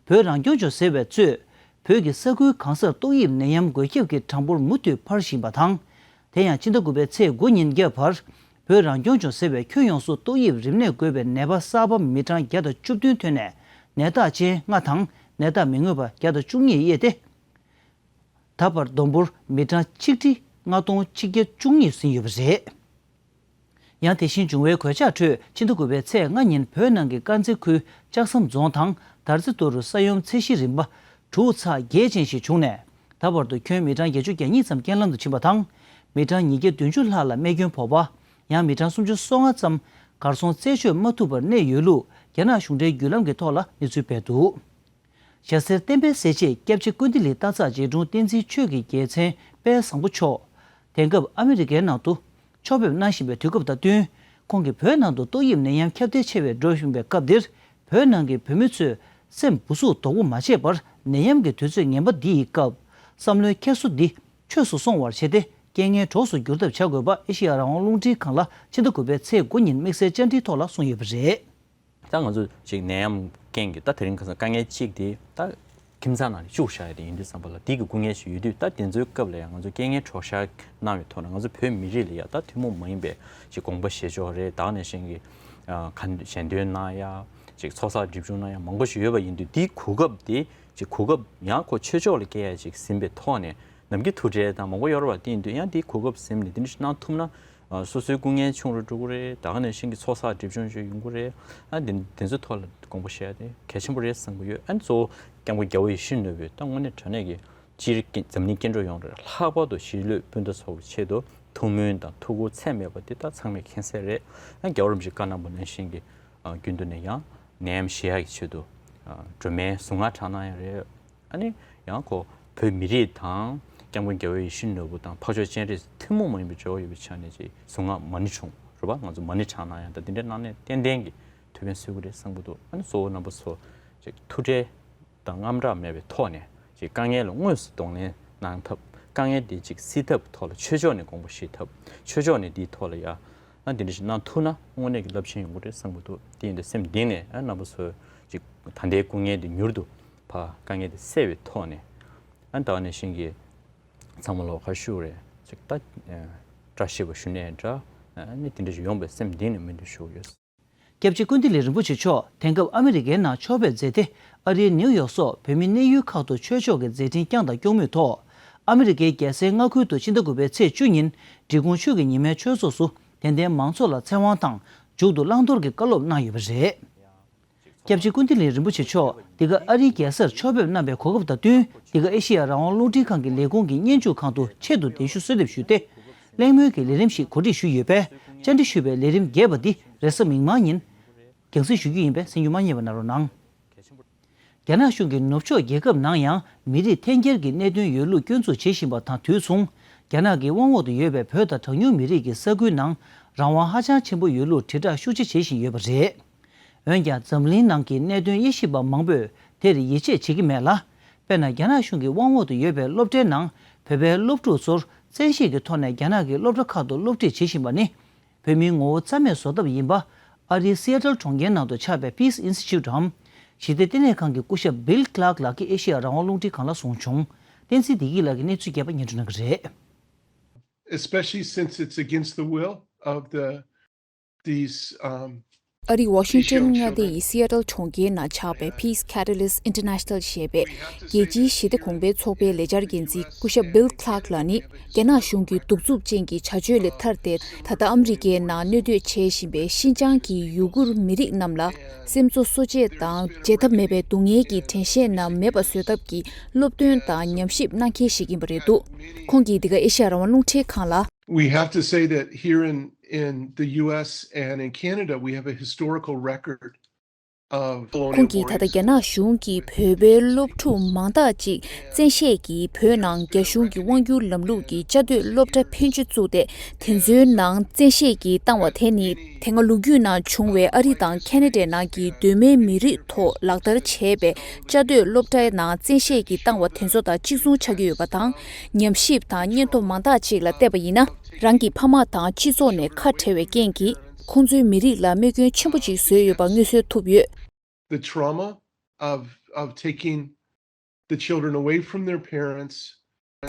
བོད་རང་སྐྱོང་ལྗོངས་ཟེར་བས་གཙོས་བོད་ཀྱི་ས་ཁུལ་གང་སར་ཏོག་དབྱིབས་ནད་ཡམས་འགོས་ཁྱབ་ཀྱི་གྲངས་འབོར་མུ་མཐུད་འཕར་བཞིན་པ་དང་། དེ་ཡང་ཕྱི་ཟླ་དགུ་པའི་ཚེས་དགུ་ཉིན་བརྒྱབ་བར་བོད་རང་སྐྱོང་ལྗོངས་ཟེར་བས་ཁྱོན་ཡོངས་སུ་ཏོག་དབྱིབས་རིམས་ནད་འགོས་པའི་ནད་པ་གསར་པ་མི་གྲངས་བརྒྱ་དང་བཅུ་བདུན་ཐོན་ནས་ནད་རྟགས་ཅན་ལྔ་དང་ནད་རྟགས་མི་མངོན་པ་བརྒྱ་དང་བཅུ་གཉིས་དབྱེ་སྟེ། ད་བར་བསྡོམས་འབོར་མི་གྲངས་ཆིག་ཁྲི་ལྔ་སྟོང་ཆིག་བརྒྱ་བཅུ་གཉིས་ཟིན་ཡོད་པ་རེད། ཡང་དེ་བཞིན་བྱུང་བའི་གོད་ཆག་ཁྲོད་ཕྱི་ཟླ་དགུ་པའི་ཚེས་ལྔ་ཉིན་བོད་ནང་གི་དཀར་མཛེས་ཁུལ་ལྕགས་ཟམ་རྫོང་དང་དར་རྩེ་མདོ་རུ་ས་ཡོམ་ཚད་གཞི་རིམ་པ་དྲུག་ཚེག་བརྒྱད་ཅན་ཞིག་བྱུང་ནས་ད་བར་དུ་ཁྱོན་མི་གྲངས་བརྒྱད་ཅུ་གྱ་གཉིས་ཙམ་རྐྱེན་ལམ་དུ་ཕྱིན་པ་དང་། མི་གྲངས་ཉིས་བརྒྱ་བདུན་ཅུ་ལྷག་ལ་རྨས་སྐྱོན་ཕོག་པ། ཡང་མི་གྲངས་སུམ་ཅུ་སོ་ལྔ་ཙམ་གར་སོང་རྩད་གཅོད་མ་ཐུབ་པར་གནས་ཡོད་ལུགས་རྒྱ་ནག་གཞུང་འབྲེལ་བརྒྱུད་ལམ་གྱི་ཐོག་ལ་གནས་ཚུལ་སྤེལ་འདུག་ཞྭ་སེར་བསྟན་འཕེལ་ཟེར་བྱས་སྐྱབས་རྗེ་ཀུན་བདེ་ལེགས་སྟག་ཚང་རྗེ་དྲུང་བསྟན་འཛིན་ཆོས་ཀྱི་རྒྱལ་མཚན་དཔལ་བཟང་པོ་མཆོག་དེང་སྐབས་ཨ་མི་རི་ཀའི་ནང་དུ་ཕྱོགས་ཕེབས་གནང་བཞིན་པའི་དུས་སྐབས་དང་བསྟུན། ཁོང་གིས་བོད་ནང་དུ་ཏོག་དབྱིབས་ནད་ཡམས་ཁྱབ་གདལ་ཆེ་བའི་འགྲོ་བཞིན་པའི་སྐབས་འདིར། བོད་ནང་གི་བོད་མི་ཚོས་སེམས་སྦུ་སུབ་དོག་པོ་མ་བྱས་པར་ནད་ཡམས་ཀྱི་དུས་ཚོད་ངན་པ་འདི་ཡི་སྐབས། བསམ་བློའི་འཁྱེར་སོ་འདི་ཆོས་སུ་སོང་བར་བྱས་ཏེ་རྐྱེན་ངན་གྲོགས་སུ་བསྒྱུར་ཐབས་བྱ་དགོས་པ་ཨེ་ཤེ་ཡ་རང་དབང་རླུང་འཕྲིན་ཁང་ལ་ཕྱི་ཟླ་དགུ་པའི་ཚེས་དགུ་ཉིན་དམིགས་བསལ་བཅར་འདྲིའི་ཐོག་ལ་གསུངས་ཡོད་པ་རེད། ད་ང་ཚོ་ཅིག་ནད་ཡམས་རྐྱེན་གྱིས་ད་དེ་རིང་ཁ་སང་དཀའ་ངལ་གཅིག་དེ་ད་ཁྱིམ་ཚང་ནང་ནས་བཅུག་བཞག་ཡ་དེ་ཡིན་དུས་ཙམ་པ་ལ་དེ་གི་སྐུ་ངལ་ཞིག་ཡོད་དུས། ད་དེ་ཚོའི་སྐབས་ལ་ཡང་ང་ཚོ་རྐྱེན་ངན་གྲོགས་ཤར་གནང་བའི་ཐོག་ནས་ང་ཚོ་བོད་མི་རིགས་ལ་ཡ་ད་ཐུན་མོང་མ་ཡིན་པའི་ཅིག་དགོངས་པ་བཞེས་ཕྱོགས་རེད། ད་ག་ནང་བཞིན་གྱི་ཨ་ཁ་ཞལ་འདོན་གནང་ཡ། ཅིག་ཚོགས་བསགས་སྒྲིབ་སྦྱོང་གནང་ཡ་མང་པོ་ཞིག་ཡོད་པ་ཡིན་དུས། དེའི་གོ་སྐབས་དེ་ཅིག་གོ་སྐབས་ཡང་ཁོ་ཆོས་ཕྱོགས་ལ་སྐྱེལ་ཡ་ཅིག་ཟིན་པའི་ཐོག་ནས། ནམ་རྒྱུན་ཐུགས་ཁྲལ་དང་མང་པོ་ཡོད་རེད་པ། དེ་ཡིན་དུས་ཡང་དེའི་གོ་སྐབས་ཟིན་ནས་དེ་འདྲ་ཞིག་གནང་ཐུབ་ན། ཨ་སོ་སོའི་སྐུ་ངལ་ཆུང་རུ་འགྲོ་གི་རེད། ད་ག་ནང་བཞིན་གྱི་ཚོགས་བསགས་སྒྲིབ་སྦྱོང་ཅིག་ཡོང་གི་རེད། ཨ་དེ་དེ་ཚོའི་ཐོག་ལ་དགོངས་པ་བཞེས་ཡ་དེ་གལ་ཆེན་པོ་རེད་བསམ་གྱི་ཡོད། ཨ་གཙོ་བོ་སྐྱབས་མགོན་རྒྱལ་བ་ཡིད་བཞིན་ནོར་བུས་ད་དངོས་གནས་དྲང་གནས་ཀྱི་སྤྱིར་འཛམ་གླིང་སྐྱེ་འགྲོ་ཡོངས་རེད། ལྷག་པར་དུ་གཞིས་ལུས་སྤུན་ཟླ་ཚོ་གི་ཆེད་དུ་ཐུགས་སྨོན་དང་ཐུགས་ཁུར་ཚད་མེད་པ་དེ་ད་ཚང་མས་མཁྱེན་གསལ་རེད། ཨ་རྒྱལ་བ་རིན་པོ་ཆེས་བཀའ་གནང་བ་ནང་བཞིན་གྱི་ཨ་རྒྱུན་དུ་ནས་ཡང་ནད་ཡམས་ཞི་ཡག་གི་ཆེད་དུ་ཨ་སྒྲོལ་མའི་གཟུངས་སྔགས་བགྲངས་གནང་ཡ་རེད། ཨ་ནི་ཡང་ཁོ་བོད་མི་རིགས་དང་སྐྱབས་མགོན་རྒྱལ་བ་ཡིད་བཞིན་ནོར་བུ་དང་འཕགས་མཆོག་སྤྱན་རས་གཟིགས་ཐུན་མོང་མ་ཡིན་པའི་འབྲེལ་བ་ཡོད་པའི་ཆ་ནས་ཅིག་གཟུངས་སྔགས་མ་ཎི་དྲུང་རེད་པ། ང་ཚོ་མ་ཎི་བགྲངས་གནང་ཡ་དང་དེ་འདྲའི་གནང་ནས་ཏན་ཏན་གྱི་ཐུགས་ཕན་གསོས་ཀྱི་རེད་བསམ་གྱི་འདུག་ཨ་ནི་གཙོ་བོ་རྣམ་པ་ཚོ་ཅིག་ཐུགས་ཁྲལ་དང་དངངས་སྐྲག་མེད་པའི་ཐོག་ནས་ཅིག་དཀའ་ངལ་ལ་དངོས་སུ་གདོང་ལེན་གནང་ཐབས། དཀའ་ངལ་དེ་ཅིག་སེལ་ཐབས་ཐོག་ལ་ཆོས་ཕྱོགས་ནས་དགོངས་པ་བཞེས་ཐབས། ཆོས་ཕྱོགས་ནས་དེའི་ཐོག་ལ་ཡ་ཨ་དེ་འདྲ་ཞིག་གནང་ཐུབ་ན་དངོས་གནས་ཀྱི་རླབས་ཆེན་ཡོང་གི་རེད་བསམ་གྱི་འདུག་དེ་ཡིན་དུས་སེམས་གཏིང་ནས་ཨ་རྣམ་པ་ཚོས་ཅིག་ད་ལྟའི་སྐུ་ངལ་དེ་མྱུར་དུ་ཕར་དཀའ་ངལ་དེ་སེལ་བའི་ཐོག་ནས། ཨ་ད་ག་ནང་བཞིན་གྱི་ཚང་མ་ལོག་ཁ་ཤུགས་རེད་ཅིག་ད་བཀྲ་ཤིས་པ་ཞུ་ནའི་འདྲ། ཨ་ནི་དེ་འདྲ་ཞིག་ཡོང་བའི་སེམས་གཏིང་ནས་སྨོན་འདུན་ཞུ་གི་ཡོད། སྐྱབས་རྗེ་ཀུན་བདེ་ལེགས་རིན་པོ་ཆེ་མཆོག་དེང་སྐབས་ཨ་མི་རི་ཀའི་ནང་ཕྱོགས་ཕེབས་མཛད་དེ། ཨ་རིའི་ནིའུ་ཡོག་སོགས་བོད་མིའི་གནས་ཡུལ་ཁག་ཏུ་ཆོས་ཕྱོགས་ཀྱི་མཛད་འཕྲིན་བསྐྱངས་དང་སྐྱོང་མུས་ཐོག་ཨ་མི་རི་ཀའི་རྒྱལ་སའི་མངའ་ཁུལ་དུ་ཕྱི་ཟླ་དགུ་པའི་ཚེས་བཅུ་ཉིན་འབྲི་གུང་ཆོས་ཀྱི་ཉི་མའི་ཆོས་ཚོགས་སུ་དད་ལྡན་མང་ཚོགས་ལ་ཚེ་དབང་དང་མཇུག་ཏུ་བླང་དོར་གྱི་བཀའ་སློབ་གནང་ཡོད་པ་རེད། སྐྱབས་རྗེ་ཀུན་བདེ་ལེགས་རིན་པོ་ཆེ་མཆོག་འདི་ག་ཨ་རིའི་རྒྱལ་སར་ཕྱོགས་ཕེབས་གནང་བའི་གོ་སྐབས་དང་བསྟུན། འདི་ག་ཨེ་ཤེ་ཡ་རང་དབང་རླུང་འཕྲིན་ཁང་གི་ལས་ཁུངས་ཀྱི་སྙན་ཞུ་ཁང་དུ་ཆེད་དུ་གདན་ཞུ་གསོལ་འདེབས་ཞུས་ཏེ། གླེང་མོལ་གྱི་ལས་རིམ་ཞིག་གོ་སྒྲིག་ཞུས་ཡོད་པས། བཅར་འདྲི་ཞུས་པའི་ལས་རིམ་རྒྱས་པ་འདི་རེས་གཟའ་མིག་དམར་ཉིན་རྒྱང་སྲིང་ཞུ་རྒྱུ་ཡིན་པས་གསན་རྒྱུ་མ་བསྙེལ་བ་གནང་རོགས་གནང་། རྒྱ་ནག་གཞུང་གིས་ནུབ་ཕྱོགས་རྒྱལ་ཁབ་ནང་ཡང་མི་རིགས་འཐེན་འཁྱེར་གྱི་གནད་དོན་ཡོད་ལུགས་སྐྱོན་འཛུགས་བྱེད་བཞིན་པ་དང་དུས་མཚུངས། རྒྱ་ནག་གི་དབང་འོག་ཏུ་ཡོད་པའི་བོད་དང་གྲངས་ཉུང་མི་རིགས་ཀྱི་ས་ཁུལ་ནང་རང་དབང་ཧ་ཅང་ཆེན་པོ་ཡོད་ལུགས་དྲིལ་བསྒྲགས་ཤུགས་ཆེ་བྱེད་བཞིན་ཡོད་པ་རེད། འོན་ཀྱང་། འཛམ་གླིང་ནང་གི་གནད་དོན་དབྱེ་ཞིབ་པ་མང་པོས་དེར་ཡིད་ཆེས་བྱེད་ཀྱི་མེད་ལ། དཔེར་ན། རྒྱ་ནག་གཞུང་གི་དབང་འོག་ཏུ་ཡོད་པའི་སློབ་གྲྭའི་ནང་བོད་པའི་སློབ་ཕྲུག་ཚོར་བཙན་ཤེད་ཀྱི་ཐོག་ནས་རྒྱ་ནག་གི་སློབ་གྲྭ་ཁག་ཏུ་སློབ་ཁྲིད་བྱེད་བཞིན་པ་ནི། བོད་མིའི་ངོ་བོ་རྩ་མེད་བཟོ་ཐབས་ཡིན་པ། ཨ་རིའི་སི་ཨེ་ཊལ་གྲོང་ཁྱེར་ནང་དུ་ཆགས་པའི་Peace Institute འམ། ཞི་བདེ་ལྟེ་གནས་ཁང་གི་སྐུ་ཞབས་Bill Clark ལགས་ཀྱིས་ཨེ་ཤེ་ཡ་རང་དབང་རླུང་འཕྲིན་ཁང་ལ་གསུངས་བྱུང་། བསྟན་འཛིན་བདེ་སྐྱིད་ལགས་ཀྱིས་གནས་ཚུལ་རྒྱས་པ་སྙན་སྒྲོན་གནང་གི་རེད། Especially since it's against the will of the these um, Washington children. མངའ་སྡེ་ཡི་Seattle གྲོང་ཁྱེར་ནང་ཆགས་པའི་Peace Catalyst International ཞེས་པའི་རྒྱལ་སྤྱིའི་ཞི་བདེ་གོང་འཕེལ་ཚོགས་པའི་ལས་འཆར་འགན་འཛིན་སྐུ་ཞབས་Bill Clark ལགས་ནི། རྒྱ་ནག་གཞུང་གི་གདུག་རྩུབ་ཅན་གྱི་བྱ་སྤྱོད་ལས་ཐར་ཏེ། ད་ལྟ་ཨ་མི་རི་ཀའི་ནང་གནས་སྡོད་བྱེད་བཞིན་པའི་ཤིན་ཅང་གི་ཡུ་གུར་མི་རིགས་རྣམས་ལ་སེམས་གསོ་གསོ་དཔྱད་དང་བརྗེད་ཐབས་མེད་པའི་སྡུག་བསྔལ་གྱི་དྲན་ཤེས་རྣམས་མེད་པ་བཟོ་ཐབས་ཀྱི་སློབ་སྟོན་དང་ཉམས་ཞིབ་གནང་མཁན་ཞིག་ཡིན་པ་རེད་འདུག་ཁོང་གིས་འདི་ག་ཨེ་ཤ་ཡ་རང་དབང་རླུང་འཕྲིན་ཁང་ལ། We have to say that here in, in the U S and in Canada, we have a historical record ཁོང་གིས་ད་ལྟ་རྒྱ་ནག་གཞུང་གིས་བོད་པའི་སློབ་ཕྲུག་མང་དག་ཅིག་བཙན་ཤེད་ཀྱིས་བོད་ནང་རྒྱ་གཞུང་གི་དབང་སྒྱུར་ལམ་ལུགས་ཀྱི་བཅའ་སྡོད་སློབ་གྲྭ་ཕོན་ཆེ་བཙུགས་ཏེ། དེ་ཚོའི་ནང་བཙན་ཤེད་ཀྱིས་བཏང་བ་དེ་ནི། དེ་སྔ་ལོ་རྒྱུས་ནང་བྱུང་བའི་ཨ་རི་དང་ཁེ་ན་ཌའི་ནང་གི་གདོད་མའི་མི་རིགས་ཐོག་ལག་བསྟར་བྱས་པའི་བཅའ་སྡོད་སློབ་གྲྭའི་ནང་བཙན་ཤེད་ཀྱིས་བཏང་བ་དེ་ཚོ་དང་གཅིག་མཚུངས་ཆགས་ཀྱི་ཡོད་པ་དང་། ཉམས་ཞིབ་དང་སྙན་ཐོ་མང་དག་ཅིག་ལ་བལྟས་པ་ཡིན་ན། རང་གི་ཕ་མ་དང་སྤྱི་ཚོགས་ནས་ཁ་བྲལ་བའི་རྐྱེན་གྱིས། ཁོང་ཚོའི་མི་རིགས་ལ་རྨས་སྐྱོན་ཆེན་པོ་ཅིག་བཟོས་ཡོད་པ་མངོན་གསལ་ཐུབ་ཡོད། The trauma of, of taking the children away from their parents.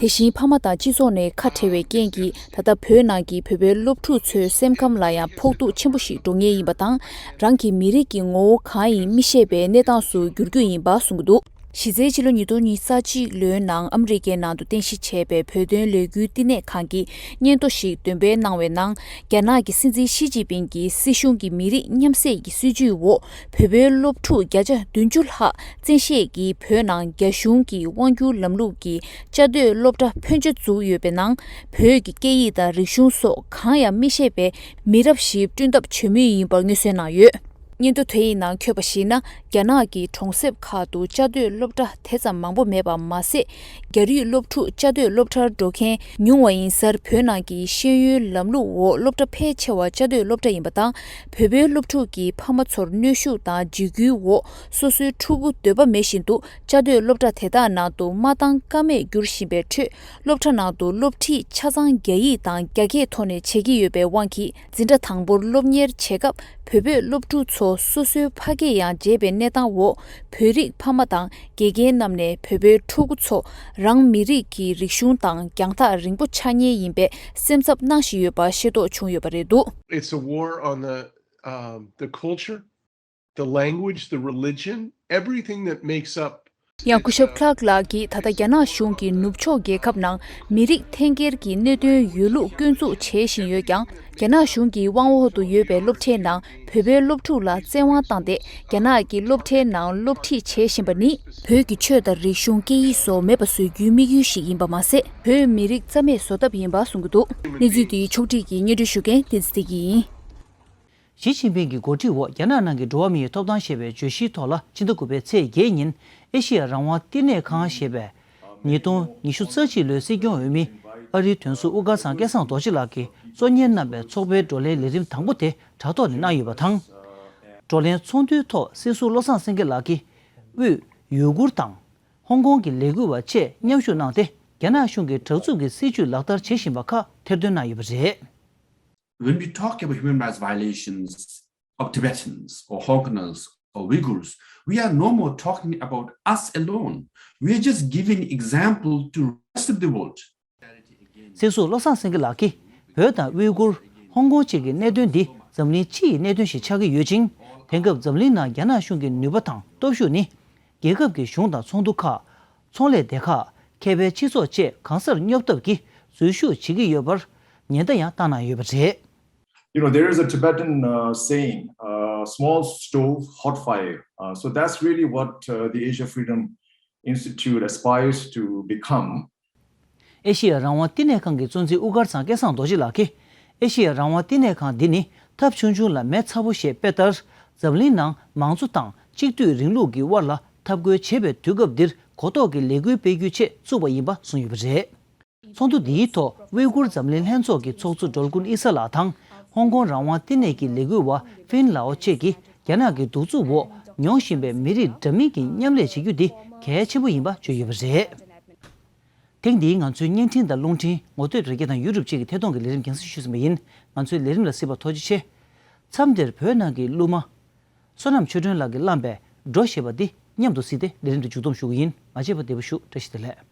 དེ་བཞིན་ཕ་མ་དང་སྤྱི་ཚོགས་ནས་ཁ་བྲལ་བའི་རྐྱེན་གྱིས། ད་ལྟ་བོད་ནང་གི་བོད་པའི་སློབ་ཕྲུག་ཚོའི་སེམས་ཁམས་ལ་ཡང་ཕོག་ཐུག་ཆེན་པོ་ཞིག་འགྲོ་ངེས་ཡིན་པ་དང་། རང་གི་མི་རིགས་ཀྱི་ངོ་བོ་གང་ཡིན་མི་ཤེས་པའི་གནས་སྟངས་སུ་འགྱུར་རྒྱུ་ཡིན་པ་གསུངས་ཀྱི་འདུག་གཞི་རྩའི་ཕྱི་ལོ་ཉིས་སྟོང་ཉི་ཤུ་རྩ་གཅིག་ལོའི་ནང་ཨ་མི་རི་ཀའི་ནང་དུ་རྟེན་གཞི་བྱས་པའི་བོད་དོན་ལས་འགུལ་བསྟི་གནས་ཁང་གིས་སྙན་ཐོ་ཞིག་འདོན་སྤེལ་གནང་བའི་ནང་། རྒྱ་ནག་གི་སྲིད་འཛིན་ཞི་ཅིན་ཕིང་གི་སྲིད་གཞུང་གི་མི་རིགས་མཉམ་བསྲེས་ཀྱི་སྲིད་ཇུས་འོག་བོད་པའི་སློབ་ཕྲུག་བརྒྱ་ཆ་བདུན་ཅུ་ལྷག་བཙན་ཤེད་ཀྱིས་བོད་ནང་རྒྱ་གཞུང་གི་དབང་སྒྱུར་ལམ་ལུགས་ཀྱི་བཅའ་སྡོད་སློབ་གྲྭ་ཕོན་ཆེ་བཙུགས་ཡོད་པའི་ནང་། བོད་ཀྱི་སྐད་ཡིག་དང་རིག་གཞུང་སོགས་གང་ཡང་མི་ཤེས་པའི་མི་རབས་ཤིག་བསྐྲུན་ཐབས་བྱེད་མུས་ཡིན་པར་མངོན་གསལ་གནང་ཡོད། སྙན་ཐོ་དེ་ཡི་ནང་འཁོད་པར་གཞིགས་ན། རྒྱ་ནག་གི་གྲོང་གསེབ་ཁག་ཏུ་བཅའ་སྡོད་སློབ་གྲྭ་དེ་ཙམ་མང་པོ་མེད་པ་མ་ཟད། རྒྱ་རིགས་སློབ་ཕྲུག་བཅའ་སྡོད་སློབ་གྲྭར་འགྲོ་མཁན་ཉུང་བ་ཡིན་སར། བོད་ནང་གི་ཤེས་ཡོན་ལམ་ལུགས་འོག་སློབ་གྲྭ་ཕལ་ཆེ་བ་བཅའ་སྡོད་སློབ་གྲྭ་ཡིན་པ་དང་། བོད་པའི་སློབ་ཕྲུག་གི་ཕ་མ་ཚོར་གནོན་ཤུགས་དང་འཇིགས་སྐུལ་འོག་སོ་སོའི་ཕྲུ་གུ་འདོད་པ་མེད་བཞིན་དུ་བཅའ་སྡོད་སློབ་གྲྭ་དེ་དག་ནང་དུ་མ་བཏང་ཀ་མེད་གྱུར་བཞིན་པའི་ཁྲོད། སློབ་གྲྭ་ནང་དུ་སློབ་ཁྲིད་ཆ་ཚང་རྒྱ་ཡིག་དང་རྒྱ་སྐད་ཐོག་ནས་བྱེད་ཀྱི་ཡོད་པའི་དབང་གིས། འཛིན་གྲྭ་དང་པོར་སློབ་གཉེར་བྱེད་སྐབས། བོད་པའི་སློབ་ཕྲུག་ཚོ་སོ་སོའི་ཕ་སྐད་ཡང་བརྗེད་པའི་གནས་སྟངས་འོག་བོད་རིགས་ཕ་མ་དང་དགེ་རྒན་རྣམས་ནས་བོད་པའི་ཕྲུ་གུ་ཚོ་རང་མི་རིགས་ཀྱི་རིག་གཞུང་དང་རྒྱང་ཐག་རིང་པོ་ཆགས་ཉེན་ཡིན་པའི་སེམས་འཚབ་གནང་བཞིན་ཡོད་པ་ཤེས་རྟོགས་བྱུང་ཡོད་པ་རེད་འདུག It's a war on the, um, the culture, the language, the religion, everything that makes up. ཡང་སྐུ་ཞབས་Clark་ལགས་ཀྱིས་ད་ལྟ་རྒྱ་ནག་གཞུང་གིས་ནུབ་ཕྱོགས་རྒྱལ་ཁབ་ནང་མི་རིགས་འཐེན་འཁྱེར་གྱི་གནད་དོན་ཡོད་ལུགས་སྐྱོན་འཛུགས་བྱེད་བཞིན་ཡོད་ཀྱང་། རྒྱ་ནག་གཞུང་གི་དབང་འོག་ཏུ་ཡོད་པའི་སློབ་གྲྭའི་ནང་བོད་པའི་སློབ་ཕྲུག་ལ་བཙན་དབང་བཏང་སྟེ། རྒྱ་ནག་གི་སློབ་གྲྭའི་ནང་སློབ་ཁྲིད་བྱེད་བཞིན་པ་ནི། བོད་ཀྱི་ཆོས་དང་རིག་གཞུང་སྐད་ཡིག་སོགས་མེད་པ་བཟོ་རྒྱུའི་དམིགས་ཡུལ་ཞིག་ཡིན་པ་མ་ཟད། བོད་མི་རིགས་རྩ་མེད་བཟོ་ཐབས་ཡིན་པ་གསུང་གི་འདུག་གནས་ཚུལ་འདི་ཕྱོགས་སྒྲིག་གིས་སྙན་སྒྲོན་ཞུ་མཁན་བསྟན་འཛིན་བདེ་སྐྱིད་ཡིན། ཞི་ཅིན་ཕིང་གི་འགོ་ཁྲིད་འོག་རྒྱ་ནག་ནང་གི་འགྲོ་བ་མིའི་ཐོབ་ཐང་ཞེས་པའི་བརྗོད་གཞིའི་ཐོག་ལ། ཕྱི་ཟླ་དགུ་པའི་ཚེས་བརྒྱད་ཉིན་ཨེ་ཤི་ཡ་རང་དབང་བསྟི་གནས་ཁང་ཞེས་པས་ཉིས་སྟོང་ཉི་ཤུ་རྩ་གཅིག་ལོའི་སྲིད་སྐྱོང་འོས་མི་ཨ་རིའི་དོན་ཟུར་དབུ་དཀར་ཚང་སྐལ་བཟང་རྡོ་རྗེ་ལགས་ཀྱིས་གཙོ་གཉེར་གནང་བའི་ཚོགས་པའི་བགྲོ་གླེང་ལས་རིམ་དང་པོ་དེ་དྲ་ཐོག་ནས་གནང་ཡོད་པ་དང་། བགྲོ་གླེང་ཚོགས་འདུའི་ཐོག་སྲིད་ཟུར་བློ་བཟང་སེང་གེ་ལགས་ཀྱིས་དབུས་ཡུ་གུར་དང་ཧོང་ཀོང་གི་ལས་འགུལ་བ་བཅས་མཉམ་ཞུགས་གནང་སྟེ། རྒྱ་ནག་གཞུང་གིས་དྲག་རྩུབ་ཀྱི་སྲིད་བྱུས་ལག་བསྟར་བྱེད་བཞིན་པ་ཁག་ཐེར་འདོན་གནང་ཡོད་པ་རེད། When we talk about human rights violations of Tibetans or Hongkongers or Uyghurs, we are no more talking about us alone. We are just giving example to the rest of the world. སྲིད་ཟུར་བློ་བཟང་སེང་གེ་ལགས་ཀྱིས་བོད་དང་ཝེ་གུར། ཧོང་ཀོང་བཅས་ཀྱི་གནད་དོན་འདི་འཛམ་གླིང་སྤྱི་ཡི་གནད་དོན་ཞིག་ཆགས་ཀྱི་ཡོད་ཅིང་། དེང་སྐབས་འཛམ་གླིང་ནང་རྒྱ་ནག་གཞུང་གི་ནུས་པ་དང་སྟོབས་ཤུགས་ནི། རྒྱལ་ཁབ་ཀྱི་གཞུང་དང་ཚོགས་འདུ་ཁག་ཚོང་ལས་སྡེ་ཁག་མཁས་པའི་སྤྱི་ཚོགས་བཅས་གང་སར་སྙོབ་ཐབས་ཀྱི་འཛུལ་ཞུགས་བྱེད་ཀྱི་ཡོད་པར་ཉེན་བརྡ་ཡང་བཏང་གནང་ཡོད་པ་རེད། You know, there is a Tibetan uh, saying, uh, small stove, hot fire. Uh, so that's really what uh, the Asia Freedom Institute aspires to become. ཨེ་ཤི་ཡ་རང་དབང་བསྟི་གནས་ཁང་གི་གཙོ་འཛིན་དབུ་དཀར་ཚང་སྐལ་བཟང་རྡོ་རྗེ་ལགས་ཀྱིས། ཨེ་ཤི་ཡ་རང་དབང་བསྟི་གནས་ཁང་འདི་ནི་ཐབ་ཆུང་ཆུང་ལ་མེ་ཚ་པོ་ཞེས་དཔེ་ལྟར། འཛམ་གླིང་ནང་མང་གཙོ་དང་གཅིག་སྡུད་རིང་ལུགས་ཀྱི་དབར་ལ་འཐབ་རྒོལ་བྱེད་པའི་དུས་སྐབས་འདིར་གོ་རྟོགས་ཀྱི་ལས་འགུལ་སྤེལ་རྒྱུའི་ཆེད་བཙུགས་པ་ཡིན་པ་གསུངས་ཡོད་པ་རེད། ཚོགས་འདུ་འདིའི་ཐོག་ཝེ་གུར་འཛམ་གླིང་ལྷན་ཚོགས་ཀྱི་ཚོགས་གཙོ་སྒྲོལ་ཀུན་ཨི་ས་ལགས་དང་། ཧོང་ཀོང་རང་དབང་བསྟི་གནས་ཀྱི་ལས་འགུལ་བ་ཧྥིན་ལའོ་བཅས་ཀྱིས་རྒྱ་ནག་གི་གདུག་རྩུབ་འོག་མྱོང་བཞིན་པའི་མི་རིགས་འདྲ་མིན་གྱི་མཉམ་ལས་བྱེད་རྒྱུ་འདི་གལ་ཆེན་པོ་ཡིན་པ་བརྗོད་ཡོད་པ་རེད། ཐེངས་འདིའི་ང་ཚོའི་བརྙན་འཕྲིན་དང་རླུང་འཕྲིན་ངོ་སྤྲོད་རེ་སྐྱེལ་དང་ཡུ་ཊུབ་བཅས་ཀྱི་ཐད་གཏོང་གི་ལས་རིམ་རྒྱང་སྲིང་ཞུས་ཟིན་པ་ཡིན། ང་ཚོའི་ལས་རིམ་ལ་གཟིགས་པར་ཐུགས་རྗེ་ཆེ། མཚམས་འདིར་བོད་ནང་གི་གླུ་མ། བསོད་ནམས་ཆོས་སྒྲོན་ལགས་ཀྱིས་བླངས་པའི་འགྲོ་ཞེས་པ་འདི་མཉམ་དུ་གཟིགས་ཏེ་ལས་རིམ་འདི་མཇུག་བསྡོམས་ཞུ་གི་ཡིན། མ་མཇལ་བར་བདེ་པོ་བཞུགས། བཀྲ་ཤིས་བདེ་ལེགས།